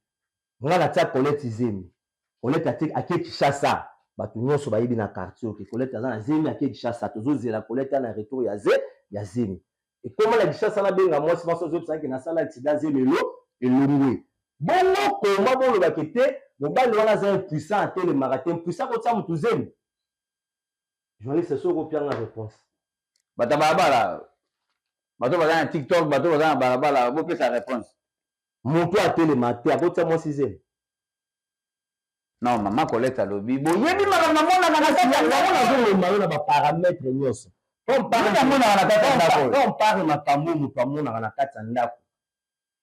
S2: Nga natia Colette zemi, Colette ake Kinshasa. Bato nyonso bayebi na quartier oke Colette aza na zemi, ake Kinshasa. Tozozela Colette na retour ya zemi. Ekoma na Kinshasa, nabenga mwasi, mwasi azoyebisaki nasala accident, zelelo elongwe. Bongo koma bolobaki te mobali wana aza impuissant, atelemaka te, impuissant kotia motu zemi? Journaliste, soki opianga réponse.
S1: Bato ya balabala, bato baza na TikTok, bato baza na balabala, bopesa réponse.
S2: Moto atelema te akotia mwasi zemi?
S1: Non, mama Colette alobi boyebi makambo namonaka na kati ya
S2: ndako. Nazolomba yo na baparamètre nyonso.
S1: Namonaka na kati ya ndako.
S2: On parle makambo moto amonaka na kati ya ndako.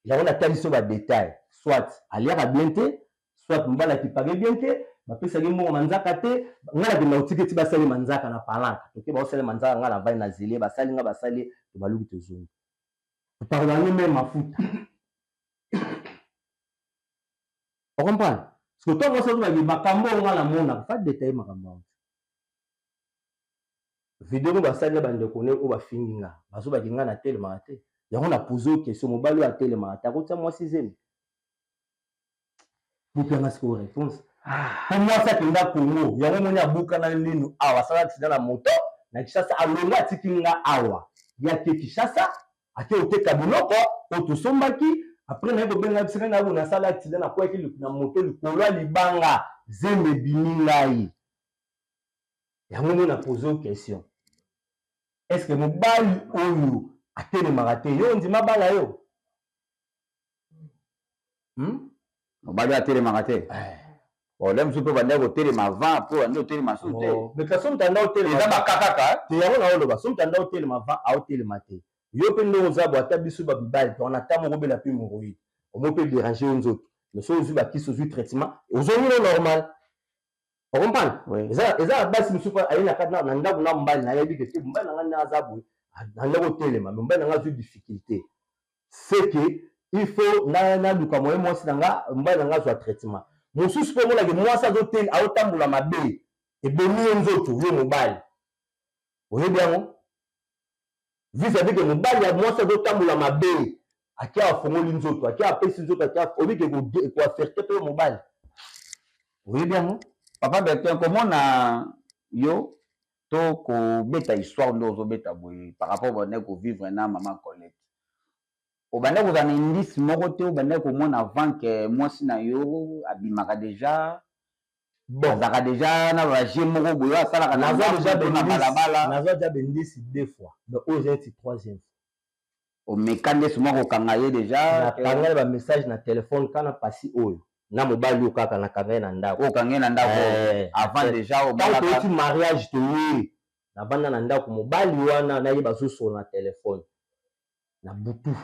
S2: Yango natali so badétail: soit aliaka bien te, soit mobali akipake bien te, bapesaki mbongo manzaka te. Ngai nakenda kotika eti basali manzaka na palanka, toke baosala manzaka, ngai navandi na zele, basali nga, basali, tobaluki, tozongi, topakolani me mafuta. Ocomprendre? Parce que ntango mwasi azobaki makambo oyo nga namonaka, fa détaille makambo yango. Video ngo basali na bandeko ne oyo bafingi nga, bazobaki nga natelemaka te. Yango na pose oyo question: mobali oyo atelemaka te akotia mwasi zemi? Bopianga sikoyo réponse. Po mwasi akenda Congo, yango moni abukana linu awa, asala accident na moto na Kinshasa, alongwa, atiki nga awa, ye ake Kinshasa, ake koteka biloko oyo tosombaki. Après naye kobenga biso ngai nabo nasala accident, nakwaki na moto likolo ya libanga, zembe ebimi ngai. Yango mo na pose oyo question: est ce que mobali oyo atelemaka te, yo ondima bala yo?
S1: Mobali oyo atelemaka te, ole mosusu mpe bandaki kotelema avant, mpo bandi otelema su te.
S2: Mais kasi moto anda otelema.
S1: Eza baka kaka.
S2: Te, yango na oloba, so moto anda otelema avant, aotelema te. Yo mpe ndenge oza bo, ata biso bamibali to wana, ata moko obela mpe hémorroïde, omo mpe dérange yo nzoto, mais so ozwi bakisi, ozwi traitement, ozongi no normal. Ocomprendre? Eza na basi mosusu aye na kati na ndako na mobali, nayebi ke te, mobali na ngai nde aza boye, nanda kotelema, mais mobali na ngai azwi difficulté, c'est que il faut naluka moye mwasi na nga, mobali na nga azwa traitement mosusu. Mpo omonake mwasi azotambola mabe, ebomi ye nzoto. Yo mobali oyebi yango vis-à-vis ke mobali ya mwasi azotambola mabe, ake afongoli nzoto, ake apesi nzoto, ake oyebi ke ekoaffecter mpe yo mobali, oyebi yango.
S1: Papa Bertin, komona yo to kobeta histoire nde ozobeta boye par rapport bandaki kovivre na mama Colette, obandaki kozala na indice moko te? Obandaki komona avant ke mwasi na yo abimaka déjà?
S2: Bon.
S1: Azalaka déjà na baje moko boye oyo asalaka na
S2: Nazwa déjà
S1: ndako to na balabala?
S2: Nazwa déjà baindice deux fois, donc oyo eza neti troisième fois.
S1: Omeka nde suma kokanga ye déjà?
S2: Nakanga ye bamessage na telefone kaka na pasi oyo na mobali oyo kaka nakanga ye na ndako.
S1: Oyo okanga ye na ndako?
S2: Eh.
S1: Avant déjà?
S2: Ntango
S1: omonaka
S2: toyoti mariage, toye navanda na ndako, mobali wana nayeba azosola na telefone na butu.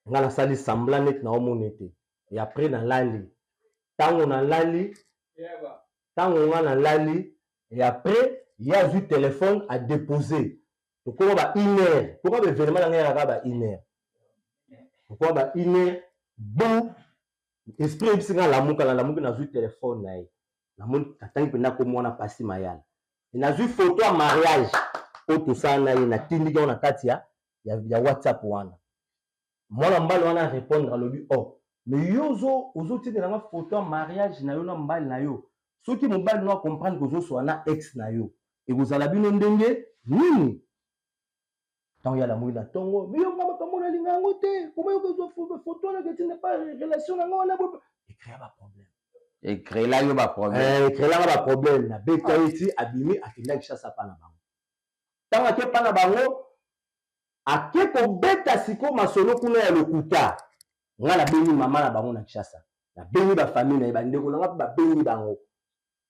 S2: Nga nasali semblant neti naomona ete, et après nalali. Ntango nalali, ntango nga nalali, et après ye azwi telefone, adépose. Tokoma ba une heure, tokoma ba événement na ngai yaka ba une heure, tokoma ba une heure. Bon, esprit eyebisi nga lamuka. Nalamuki, nazwi telefone na ye, namoni natangi mpenza kombo wana Pasi Mayala. Nazwi photo ya mariage oyo tosala na ye, natindiki yango na kati ya WhatsApp wana. Mwana mobali wana répondre, alobi: "Oh, mais yo ozotindela nga photo ya mariage na yo na mobali na yo. Soki mobali no acomprendre kozoswa na ex na yo, ekozala bino ndenge nini?" Ntango ya lamuki na ntongo, yo nga makambo nalinga yango te. Koma yo kozwa photo wana, ketinda pa relation na nga wana, ecréa baproblème.
S1: Ecréela yo baproblème?
S2: Ecréelanga baproblème. Nabeta ye ti abimi, akendaki Kinshasa mpa na bango. Ntango ake mpa na bango, ake kobeta sikoyo masolo kuna ya lokuta. Nga nabengi mama na bango na Kinshasa, nabengi bafamille na ye, bandeko na nga mpe babengi bango,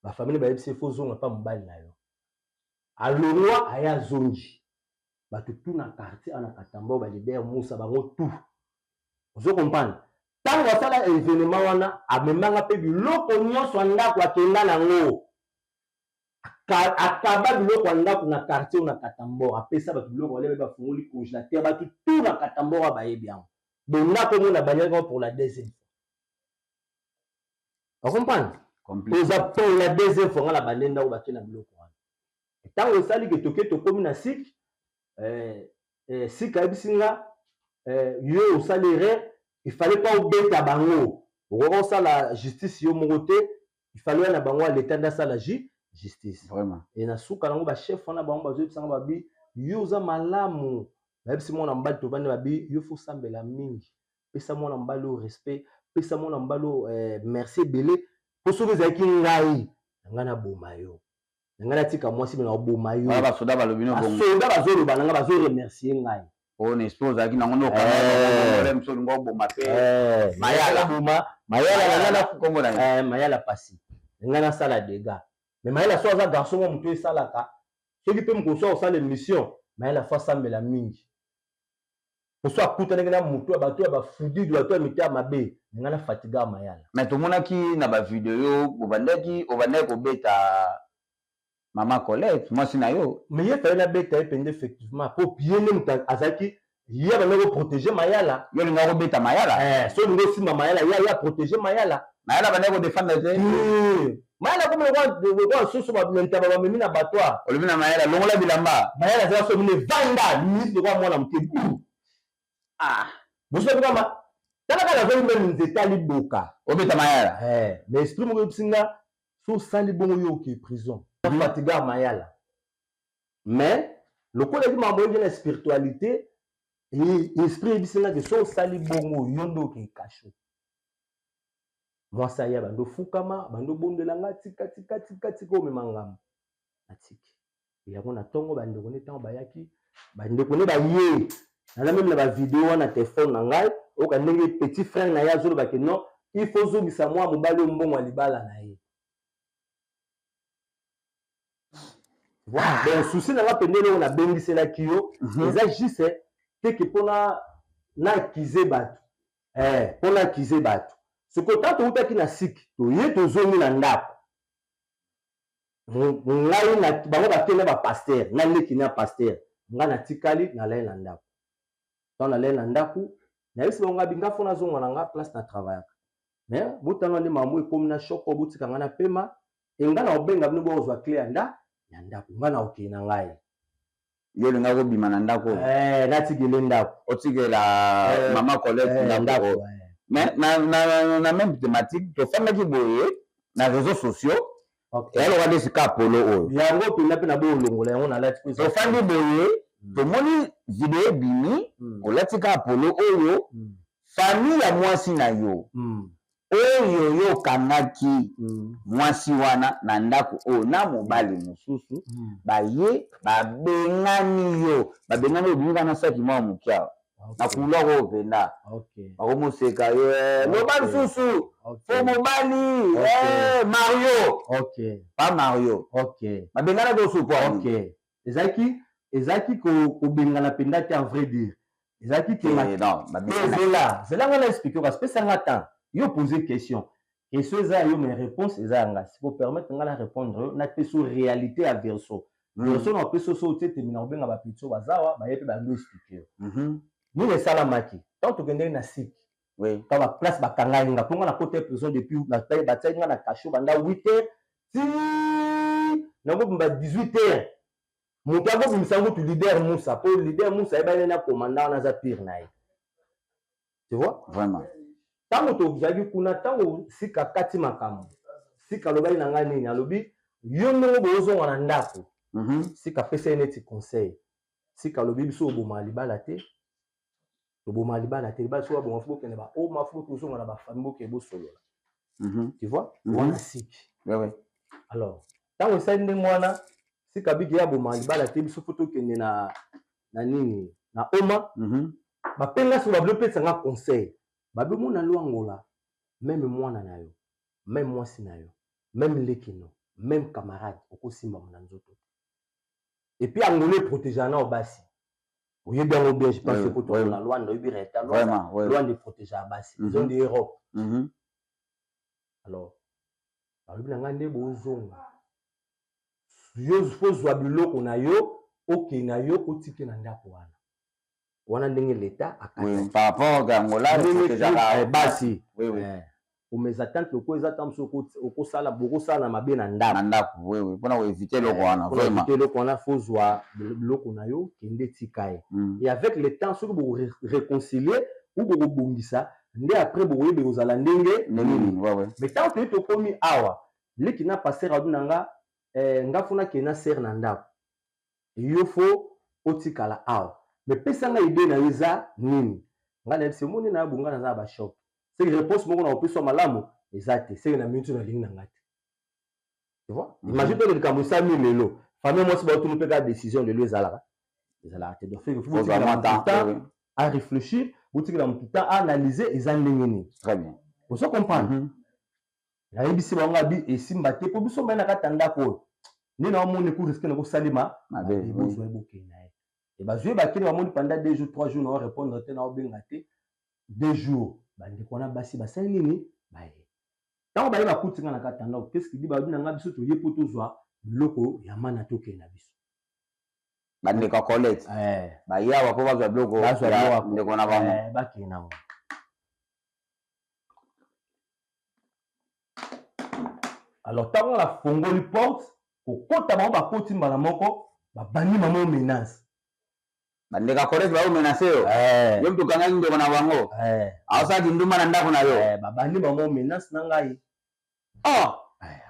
S2: bafamille bayebisi: "Fo ozonga mpa mobali na yo." Alongwa, aye azongi. Bato tu na quartier ana Katamba oyo baleader Musa, bango tu ozo comprendre. Ntango asala événement wana, amemanga mpe biloko nyonso ya ndako, akenda nango, akaba biloko ya ndako na quartier oyo na Katambor, apesa bato biloko balia, bafungoli congélateur. Bato tu na Katambor oyo bayebi yango. Bon, ndako omona banyaki pour la deuxième fois, ocomprendre? Oza pour la deuxième fois nga na bande ndako, bake na biloko wana. Ntango esali ke toke, tokómi na sik sik, ayebisi nga: "Yo osali erreur, il fallait pas obeta bango, okoka osala justice yo moko te, il fallait oya na bango ya leta nde asala justice."
S1: Vraiment.
S2: E na suka nango, bachef wana bango bazoyebisanga, babi: "Yo oza malamu." Bayebisi mwana mobali, tovandi, babi yo faut osambela mingi, pesa mwana mobali oyo respect, pesa mwana mobali oyo merci ebele, mpo soki ezalaki ngai na ngai naboma yo, na ngai natika mwasi, me nakoboma yo.
S1: Wana basoda balobi no bongo?
S2: Basoda bazoloba na ngai, bazoremercier ngai.
S1: Oyo na esprit ozalaki nango nde okanga mosu, olinga oboma mpe Mayala.
S2: Boma Mayala na ngai na
S1: kombo na ye.
S2: Mayala pasi ngai nasala dégâts, mais Mayala so aza garçon mwa moto esalaka. Soki mpe mokoso akosala émission, Mayala faut asambela mingi, poso akutanaki na moto ya bato ya bafudidu, bato ya mite ya mabe, ngai na fatiga Mayala.
S1: Mais tomonaki na bavideo obandaki obandaki kobeta mama Colette, mwasi na yo.
S2: Mais ye fallait nabeta ye mpenza effectivement, po ye nde moto azalaki, ye abandaki koprotéger Mayala.
S1: Yo olingaka kobeta Mayala?
S2: So olingi osimba Mayala, ye aye aprotéger Mayala.
S1: Mayala abandaki kodéfendre te?
S2: Mayala komi lokwa susu ntaba bamemi na bato.
S1: Olobi na Mayala: "Longola bilamba."
S2: Mayala azala so mine vanda minute lokwa mwana moke bu.
S1: Ah.
S2: Bosoki kama tala kaka, nazoli meme nzete aliboka.
S1: Obeta Mayala?
S2: Mais esprit moko oyebisi nga so osali bongo, yo oke prison. Fatigar Mayala, mais lokola eki makambo oyebi na spiritualité, esprit eyebisi nga ke so osali bongo, yo nde oke cachot. Mwasi aya, bando ofukama, bando obondela nga: "Tika, tika, tika, tika, omema ngambo." Natiki yango. Na ntongo, bandeko nde ntango bayaki, bandeko nde baye, naza même na bavideo wana telefone na ngai, oyoka ndenge petit frère na ye azoloba ke non, il faut ozongisa mwa mobali oyo mbongo ya libala na ye. Donc souci na nga pende, eloko nabengiselaki yo, eza juste teke mpona na accuser bato, mpona accuser bato. Sikoyo ntango toutaki na siki, toye, tozongi na ndako, ngai na bango bakende bapasteur na leki na pasteur, ngai natikali, nalai na ndako. Ntango nalai na ndako, nayebisi bango, ngabi nga faut nazonga na nga place na travaillaka, mais botanga nde makambo ekomi na choc, botika ngai na pema e, ngai na kobenga bino, bozwa clé ya nda ya ndako, ngai na kokende na ngai.
S1: Yo olingaki kobima na ndako?
S2: Natikele ndako.
S1: Otikela mama Colette ndako. Mais na même thématique, tofandaki boye na réseaux sociaux, eyaloka nde sika polo oyo.
S2: Yango mpenza mpe na boolongola yango, nalati.
S1: Tofandi boye, tomoni video ebimi, olati kaka polo oyo. Famille ya mwasi na yo oyo yo okangaki mwasi wana na ndako oyo na mobali mosusu, baye babengani yo, babengani yo, obimi kaka na saki mwa moke awa na couloir oyo mpenza, bakomoseka yo. Loba lisusu fo mobali Mario, pa Mario, babenganaki osu po?
S2: Ezalaki kobengana mpenza te, en vrai dire ezalaki te. Zela, zela, nga na expliquer, kasi pesanga temps. Yo pose question, question eza ya yo, mais réponse eza ya nga. Siko permettre nga na répondre yo, napesa yo réalité ya verso verso, na opesa so otie temi na kobenga bapetits oyo bazawa baye mpe bando expliquer yo nini esalamaki ntango tokendeki na siki, ntango baplace bakangai nga, mpo nga nakota prison depuis batiaki nga na cachot banda 8 heures ti nakobimba 18 heures. Moto akobimisa kutu leader Musa, mpo leader Musa ayebani na commandant wana, aza pire na ye, tu vois?
S1: Vraiment.
S2: Ntango tozalaki kuna, ntango sika kati makambo, sika alobaki na ngai nini? Alobi: "Yo ndenge bozonga na ndako." Sika apesa ye neti conseil. Sika alobi: "Biso obomaka libala te, tobomaka libala te. Libala soki baboma, faut bokende baoma, faut bozonga na bafamille, bokende bosolola." Tu vois? Wana siki. Alors ntango esali ndenge wana, sika biki ye abomaka libala te, biso faut tokende na nini, na oma. Bapenga soki babilo opesanga conseil, babi omona lwangola, même mwana na yo, même mwasi na yo, même leki no, même camarade, okosimbama na nzoto te. Et puis Angola eprotéger na basi, oyebi yango bien, je pense que tokola Lwanda, oyebi reta Lwanda eprotéger ya basi, eza nde Europe. Alors balobi na ngai nde bozonga, yo faut zwa biloko na yo, okei na yo, otike na ndako wana wana ndenge leta.
S1: Par rapport Angola.
S2: Basi omeza tante loko eza ta mosusu okosala, bokosala na mabe na ndako.
S1: Na ndako, oui, mpona koéviter eloko wana.
S2: Vraiment, eloko wana, faut zwa biloko na yo, kende, tika ye. Et avec le temps, soki bokoréconcilier ou bokobongisa nde, après bokoyeba kozala ndenge
S1: nini.
S2: Mais ntango toyi, tokomi awa, leki na pasteur alobi na nga: "Nga faut nakende na sœur na ndako, yo faut otikala awa." Mais pesa ngai idée na yo eza nini? Ngai nayebisi omoni na bonga naza na ba choc. C'est que réponse moko na kopesa malamu eza te. C'est que na minute nalingi na ngai te. Tu vois? Imagine toi likambo esalami lelo. Famille mwasi baotuni mpe kaka décision lelo ezalaka. Ezalaka te. Donc, faut botikela motu temps à réfléchir, botikela motu temps à analyser eza ndenge nini.
S1: Très bien.
S2: Ozo comprendre? Nayebisi bango abi esimba te mpo biso mai na kati ya ndako oyo nde naomona eku risque na kosalema
S1: Mabe, oui.
S2: bozwa ebokende na ye. E bazwi bakende bamoni pendant 2 jours, 3 jours, nao répondre te, naobenga te. 2 jours, bandeko wana basi basali nini? Baye. Ntango baye, bakuti nga na kati ya ndako. Qu'est-ce qu'il dit? Balobi na nga: biso toye mpo tozwa biloko ya mana, tokende na biso.
S1: Bandeko ya Colette bayawa mpo bazwa biloko
S2: Bazwa
S1: ya
S2: biloko.
S1: ndeko na bango.
S2: Bakende nango. Alors ntango nafongoli porte kokota, bango bakoti mbala moko, babandi mama menace.
S1: Bandeko ya Colette baomenacer yo?
S2: Eh.
S1: Yo moto okangaki ndeko na bango aosalaki ndumba na ndako na yo?
S2: Babandi mama menace na ngai.
S1: Oh.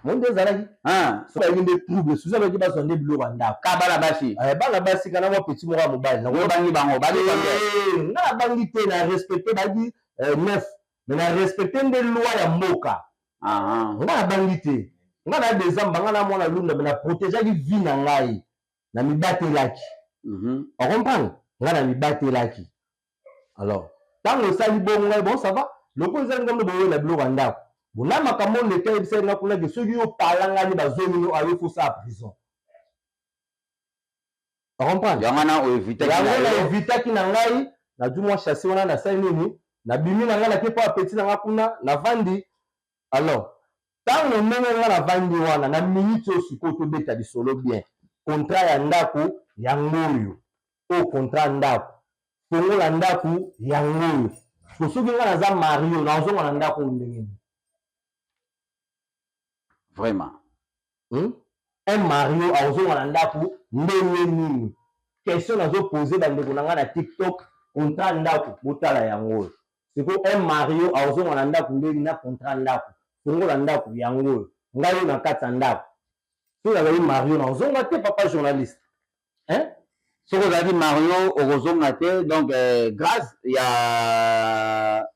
S2: Mo nde ezalaki
S1: Ah,
S2: so bayaki nde trouble suza, bayaki bazwa nde biloko ya ndako.
S1: Ka bana basi?
S2: Bana basi, kana mwa petit moko ya mobali.
S1: Yo bangi bango bali combien?
S2: Nga nabangi te, na respecte. Bayaki neuf, mais na respecte nde loi ya mboka. Nga nabangi te, nga na décembre, nga na mwana lunda, mais na protégeaki vie na ngai, na mibatelaki. Ocomprendre? Nga na mibatelaki. Alors ntango esali bongo, ngai: bon, ça va, loko eza ngambo boyela biloko ya ndako bona makambo leta ayebisaki nga kuna ke soki yo palangani, bazongi yo ayo fosa ya prison. Ocomprendre?
S1: Yango wana oevitaki.
S2: Yango
S1: na
S2: na
S1: yo.
S2: Evitaki na ngai, nazwi mwa chasse wana, nasali nini, nabimi na ngai, nake mpo apeti na ngai kuna, navandi. Alors ntango ndenge ngai navandi wana, na minute oyo sikoyo tobeta lisolo bien, contrat ya ndako yango oyo, oyo contrat ndako, fongola ndako yango oyo. So soki ngai naza Mario, nazonga na ndako oyo ndenge nini?
S1: Vraiment.
S2: Un Mario azonga na ndako ndenge nini? Question nazopose bandeko na ngai na TikTok. Contrat ndako, botala yango oyo. Sikoyo un Mario azonga na ndako ndenge na contrat ndako, fongola ndako yango oyo, ngai oyo na kati ya ndako, soki nazali Mario, nazonga te, papa journaliste, hein?
S1: Soki ozalaki Mario, okozonga te. Donc grâce ya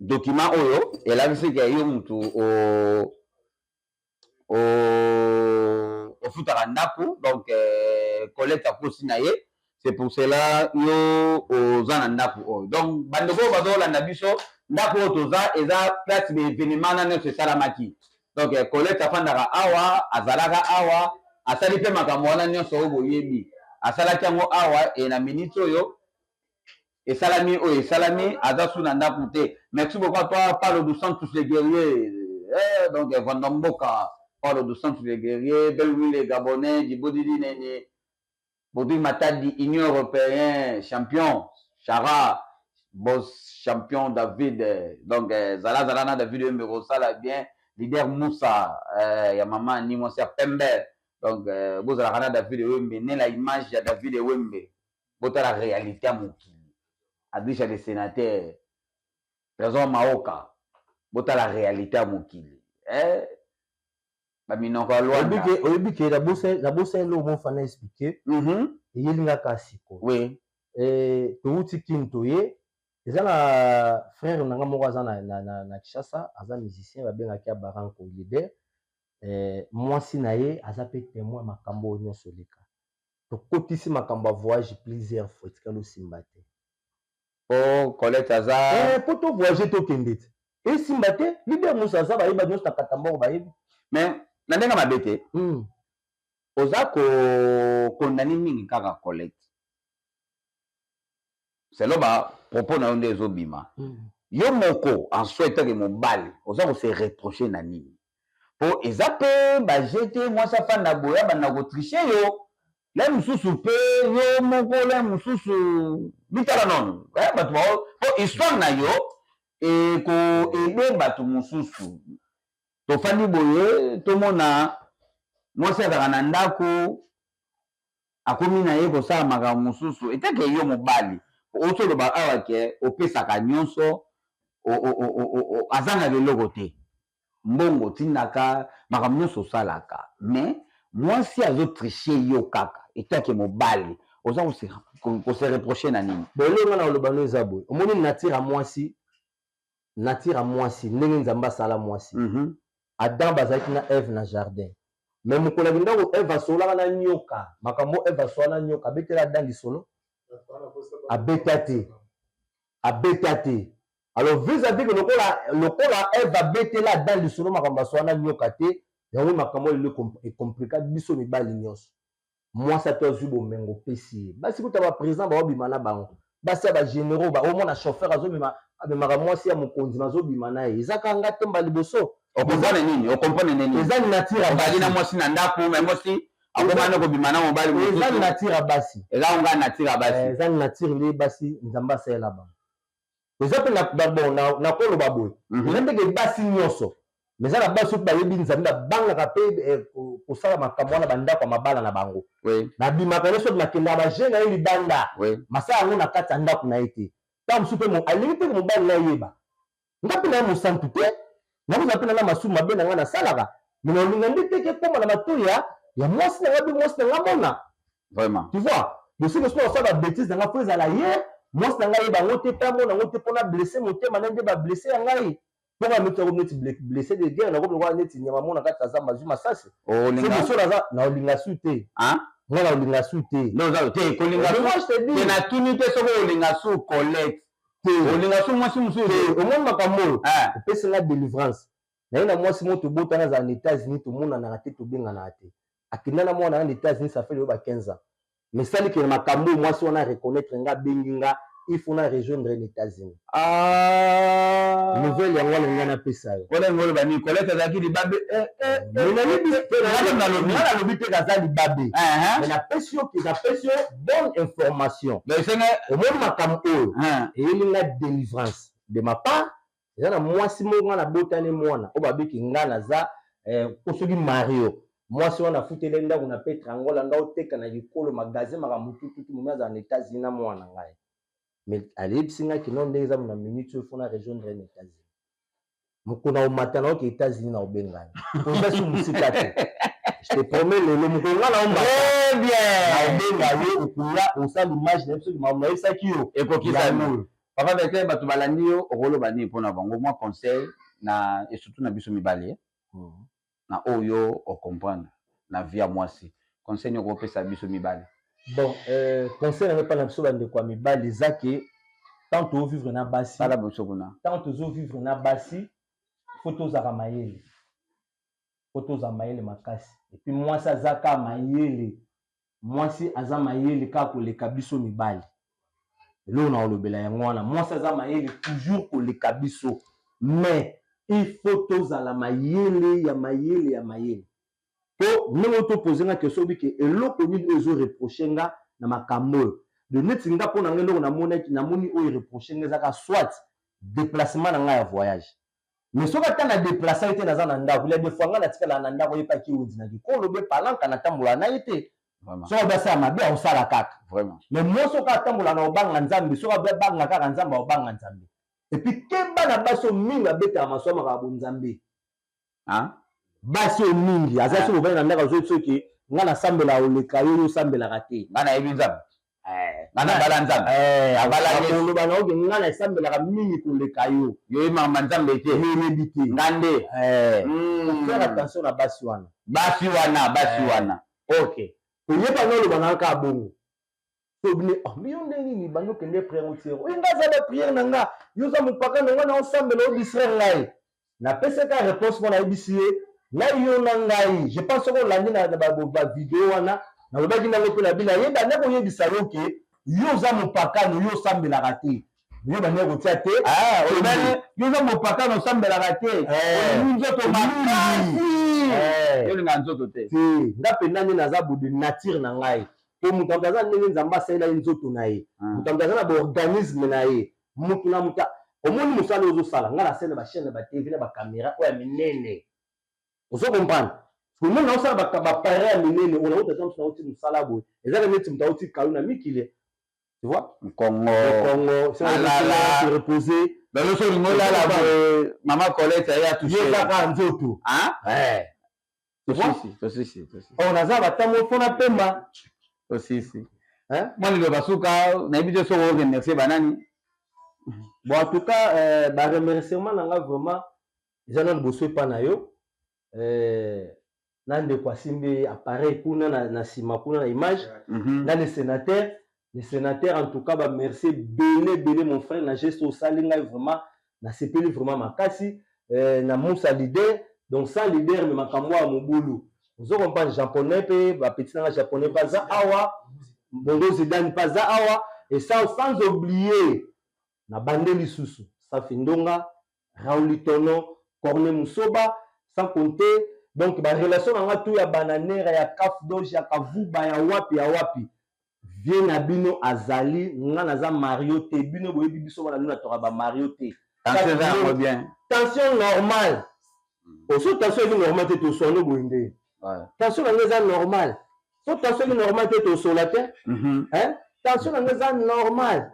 S1: document oyo elakisi ke yo mutu ofutaka ndako, donc Colette akosi na ye, c'est pour cela yo oza na ndako oyo. Donc bandeko oyo bazolanda biso, ndako oyo toza eza place baévénement na nyonso esalamaki. Donc Colette afandaka awa, azalaka awa, asali mpe makambo wana nyonso oyo boyebi, asalaki yango awa. E na minute oyo esalami oyo esalami, aza su na ndako te. Merci beaucoup à toi, Paulo dos Santos le guerrier. Donc Vanda Mboka, Paulo dos Santos le guerrier, Belwi le Gabonais, Djibodidi Nene, Baudouin Matadi, Union européen champion, Chara boss champion David. Donc zala zala na David Wembe, kosala bien. Leader Moussa ya mama ni mwasi ya pembe. Donc bozalaka na David Wembe, ne la image ya David Wembe, botala réalité ya mokili. Adrisha le sénateur, Trésor Maoka, botala réalité ya mokili, eh? Baminoko ya Lwanda.
S2: Oyebi ke nabosa eloko moko fana expliquer. Eyeli nga kaka sikoyo. Touti Kini, toye, eza na frère na nga moko aza na Kinshasa, aza musicien, babengaki ya Baranko leader. Mwasi na ye aza mpe témoin makambo oyo nyonso eleka. Tokotisi makambo ya voyage plusieurs fois, etikali osimba te.
S1: Po Colette aza
S2: Po to voyage, tokende te, esimba te. Leader mosu aza, bayeba nyonso na Katamboko, bayebi.
S1: Mais na ndenge mabe te, oza kokondani mingi kaka Colette selo bapropos na yo nde ezobima. Yo moko en soi, etake mobali, oza kose reproche na nini? Po eza mpe baje te, mwasi afanda boye, abanda kotricher yo le mosusu, mpe yo moko le mosusu bitala nono bato bao, po histoire na yo ekoaider bato mosusu. Tofandi boye, tomona mwasi azalaka na ndako, akomi na ye kosala makambo mosusu. Etake yo mobali, ozoloba awa ke opesaka nyonso, azangaka eloko te, mbongo otindaka, makambo nyonso osalaka, mais mwasi azotricher yo kaka. Etake mobali, Oza kose reproche na nini?
S2: Bon, eloko nga na koloba no eza boye. Omoni nature ya mwasi, nature ya mwasi ndenge Nzambe asala mwasi. Adam bazalaki na Eve na jardin. Mais mokolo akenda ko Eve asololaka na nyoka. Makambo Eve asola na nyoka, abetela Adam lisolo? Abeta te. Abeta te. Alors vis-à-vis que lokola lokola Eve abetela Adam lisolo makambo asola na nyoka te, yango makambo lelo ecomplika biso mibali nyonso. Mwasi ata azwi bomengo opesi ye. Basi kuta ba president baobima na bango. Basi ya ba generaux ba omona chauffeur azobima amemaka mwasi ya mokonzi mazobima na ye. Eza kaka nga te mbala liboso.
S1: Okomprendre nini? Okomprendre nini?
S2: Eza nature ya
S1: basi. na mwasi na ndako, mais mwasi akoma na kobima na mobali
S2: mosusu. Eza nature ya basi.
S1: Eza nga nature ya basi.
S2: Eza nature nde basi Nzambe asalela bango. Eza mpe na bon nakoloba boye. Eza ndenge basi nyonso. Mais eza na basi oyo bayebi Nzambe babangaka mpe kosala makambo wana bandako ya mabala na bango. Nabimaka nyonso nakendaka ba jeu na ye libanda. Masala yango na kati ya ndako na ye te. Ntango mosusu mpe alingi te mobali na yeba. Nga mpe na ye mosantu te. Nakozala mpe na masumu mabe na nga nasalaka. Mais nalinga nde te ke ekóma na matoyi ya mwasi na nga mpe mwasi na nga mona.
S1: Vraiment.
S2: Tu vois? Donc soki osala ba bêtises na nga faut ezala ye mwasi na nga yeba yango te mpe amona yango te mpona blesse motema na nde ba blesse ya ngai. Mpo nga meti yango neti blessé de guerre nakomi lokola neti nyama mona kati ya zamba azwi masasi.
S1: Olinga
S2: soki naza na olinga su te. Nga na olinga su te.
S1: Non, oza te kolinga su te natuni te soki olinga su Colette.
S2: Te.
S1: Olinga su mwasi mosusu
S2: te. Omoni makambo oyo opesi nga délivrance. Naye na mwasi moko tobotana azala na États-Unis, tomonanaka te, tobenganaka te. Akenda na mwana na États-Unis, ça fait lelo ba 15 ans. Mais sali ke makambo oyo mwasi wana reconnaître nga, abengi nga, il faut na rejoindre na États-Unis. Nouvelle yango wana nga napesa yo.
S1: Wana yango oloba nini? Colette azalaki libabe.
S2: Mais nalobi te aza libabe. Mais napesi yo napesi yo bonne information. Omoni makambo oyo eyeli nga délivrance de ma part. Eza na mwasi moko nga nabotani mwana oyo babiki nga naza ko soki Mario. Mwasi wana afuteli ndako na Petre Angola, nga oteka na likolo magasin makambo tututu momi azala na États-Unis na mwana ngai. Mais aleyebisi nga kino ndenge eza na minute oyo fona rejoindre na États-Unis. Mokolo na omata na oke États-Unis na obenga ye. Oza su mosika te. Je te promets lelo mokolo nga na omata.
S1: Très bien.
S2: Na obenga yo okoya osala image na biso makambo nayebisaki yo.
S1: Ekokisami. Papa Bertin, bato balandi yo okoloba nini mpona bango mwa conseil na et surtout na biso mibale na oyo ocomprendre na vie ya mwasi, conseil nini okopesa biso mibale?
S2: Bon, conseil na ngai mpa na biso bandeko ya mibali eza ke tant tozovivre na basi,
S1: tala biso kuna,
S2: tant tozovivre na basi, faut tozalaka mayele, faut tozala mayele makasi. Et puis mwasi aza kaka mayele, mwasi aza mayele kaka koleka biso mibali. Eloko na kolobela yango wana, mwasi aza mayele toujours koleka biso, mais il faut tozala mayele ya mayele ya mayele. Po ndenge topose nga question obi ke eloko nini oyo ezo reproche nga na makambo oyo, de neti nga mpo na nga eloko namonaki, namoni oyo reproche nga ezaka soit déplacement na nga ya voyage. Mais soki ata na déplacer te, naza na ndako, il y a des fois nga natikala na ndako oyepaki wenzi na kikolo be palanka natambola na ye te. Soki abe asala mabe akosala kaka. Mais moi soki atambola na obanga Nzambe, soki abe abanga kaka Nzambe, obanga Nzambe. Et puis keba na basi oyo mingi abetaka maswa makambo Nzambe. Basi oyo mingi aza soki ovandi na ndako azoyebi soki nga nasambela oleka yo, yo osambelaka te.
S1: Nga nayebi Nzambe. Nga nabala Nzambe. Abala Yesu.
S2: Koloba na oke nga nasambelaka mingi koleka yo.
S1: Yo oyebaka Nzambe te.
S2: Yo oyebi te.
S1: Nga nde.
S2: Faire attention na basi wana.
S1: Basi wana, basi wana.
S2: Ok. Koyeba na oloba na kaka bongo. Tobine, oh, mais yo ndenge nini bando kende prière otiero. Oyo nga aza ba prière na nga. Yo za mopaka na nga na osambela o distraire ngai. Napesaka réponse mpo nayebisi ye na yo na ngai. Je pense soki olandi na ba video wana, nalobaki nango mpe na bino, nayeba nde koyebisa yo ke yo oza mopakano, yo osambelaka te. Yo bandi kotia te.
S1: Olobani, yo oza mopakano, osambelaka te. Olingi nzoto makasi. Yo olinga nzoto te.
S2: Te, nga mpenza nde naza boye de nature na ngai. Po moto aza ndenge Nzambe asalela ye nzoto na ye. Moto aza na ba organisme na ye. Moto na moto omoni mosala oyo ozosala, nga nasala na ba chaîne na ba TV na ba caméra oyo ya minene. Ozo comprendre? Parce que naosala ba appareil ya minene, oyo nauta ata mosu nauti mosala boye. Ezaka neti moto auti kalu na mikili. Tu vois?
S1: Kongo.
S2: Kongo, c'est
S1: Alala.
S2: se reposer.
S1: Lelo so olingi olala boye, mama Colette aye atouche.
S2: Ye kaka nzoto.
S1: Hein? Tosisi, tosisi, tosisi.
S2: Oh, naza batango mpo na pemba.
S1: Tosisi. Mwa liloba suka, nayebi te soki oremercier banani.
S2: Bon, en tout cas, baremerciement na nga vraiment eza na liboso epa na yo, na ndeko asimbi appareil kuna na nsima kuna na image, na le sénateur, le sénateur. En tout cas, bamerci ebele ebele, mon frère, na geste osali ngai. Vraiment nasepeli vraiment makasi. Na Musa leader, donc sans leader me makambo ya mobulu. Ozo comprendre, japonais mpe bapeti nanga japonais mpe aza awa, Bongo Zidane mpe aza awa, et sans oublier na bande lisusu Safi Ndonga, Raouli Tono, Corne Musoba, sans compter donc barelation na nga tu ya bananera, ya Caf Doge, ya Kavuba, ya wapi ya wapi. Vie na bino azali nga naza Mario te. Bino boyebi biso bana bino natoka bamario te.
S1: Tension eza yango bien.
S2: Tension normale oso, tension eki normal te, toswano boye nde. Tension na nga eza normal. So tension eki normal te, tosola te. Hein? Tension na nga eza normal.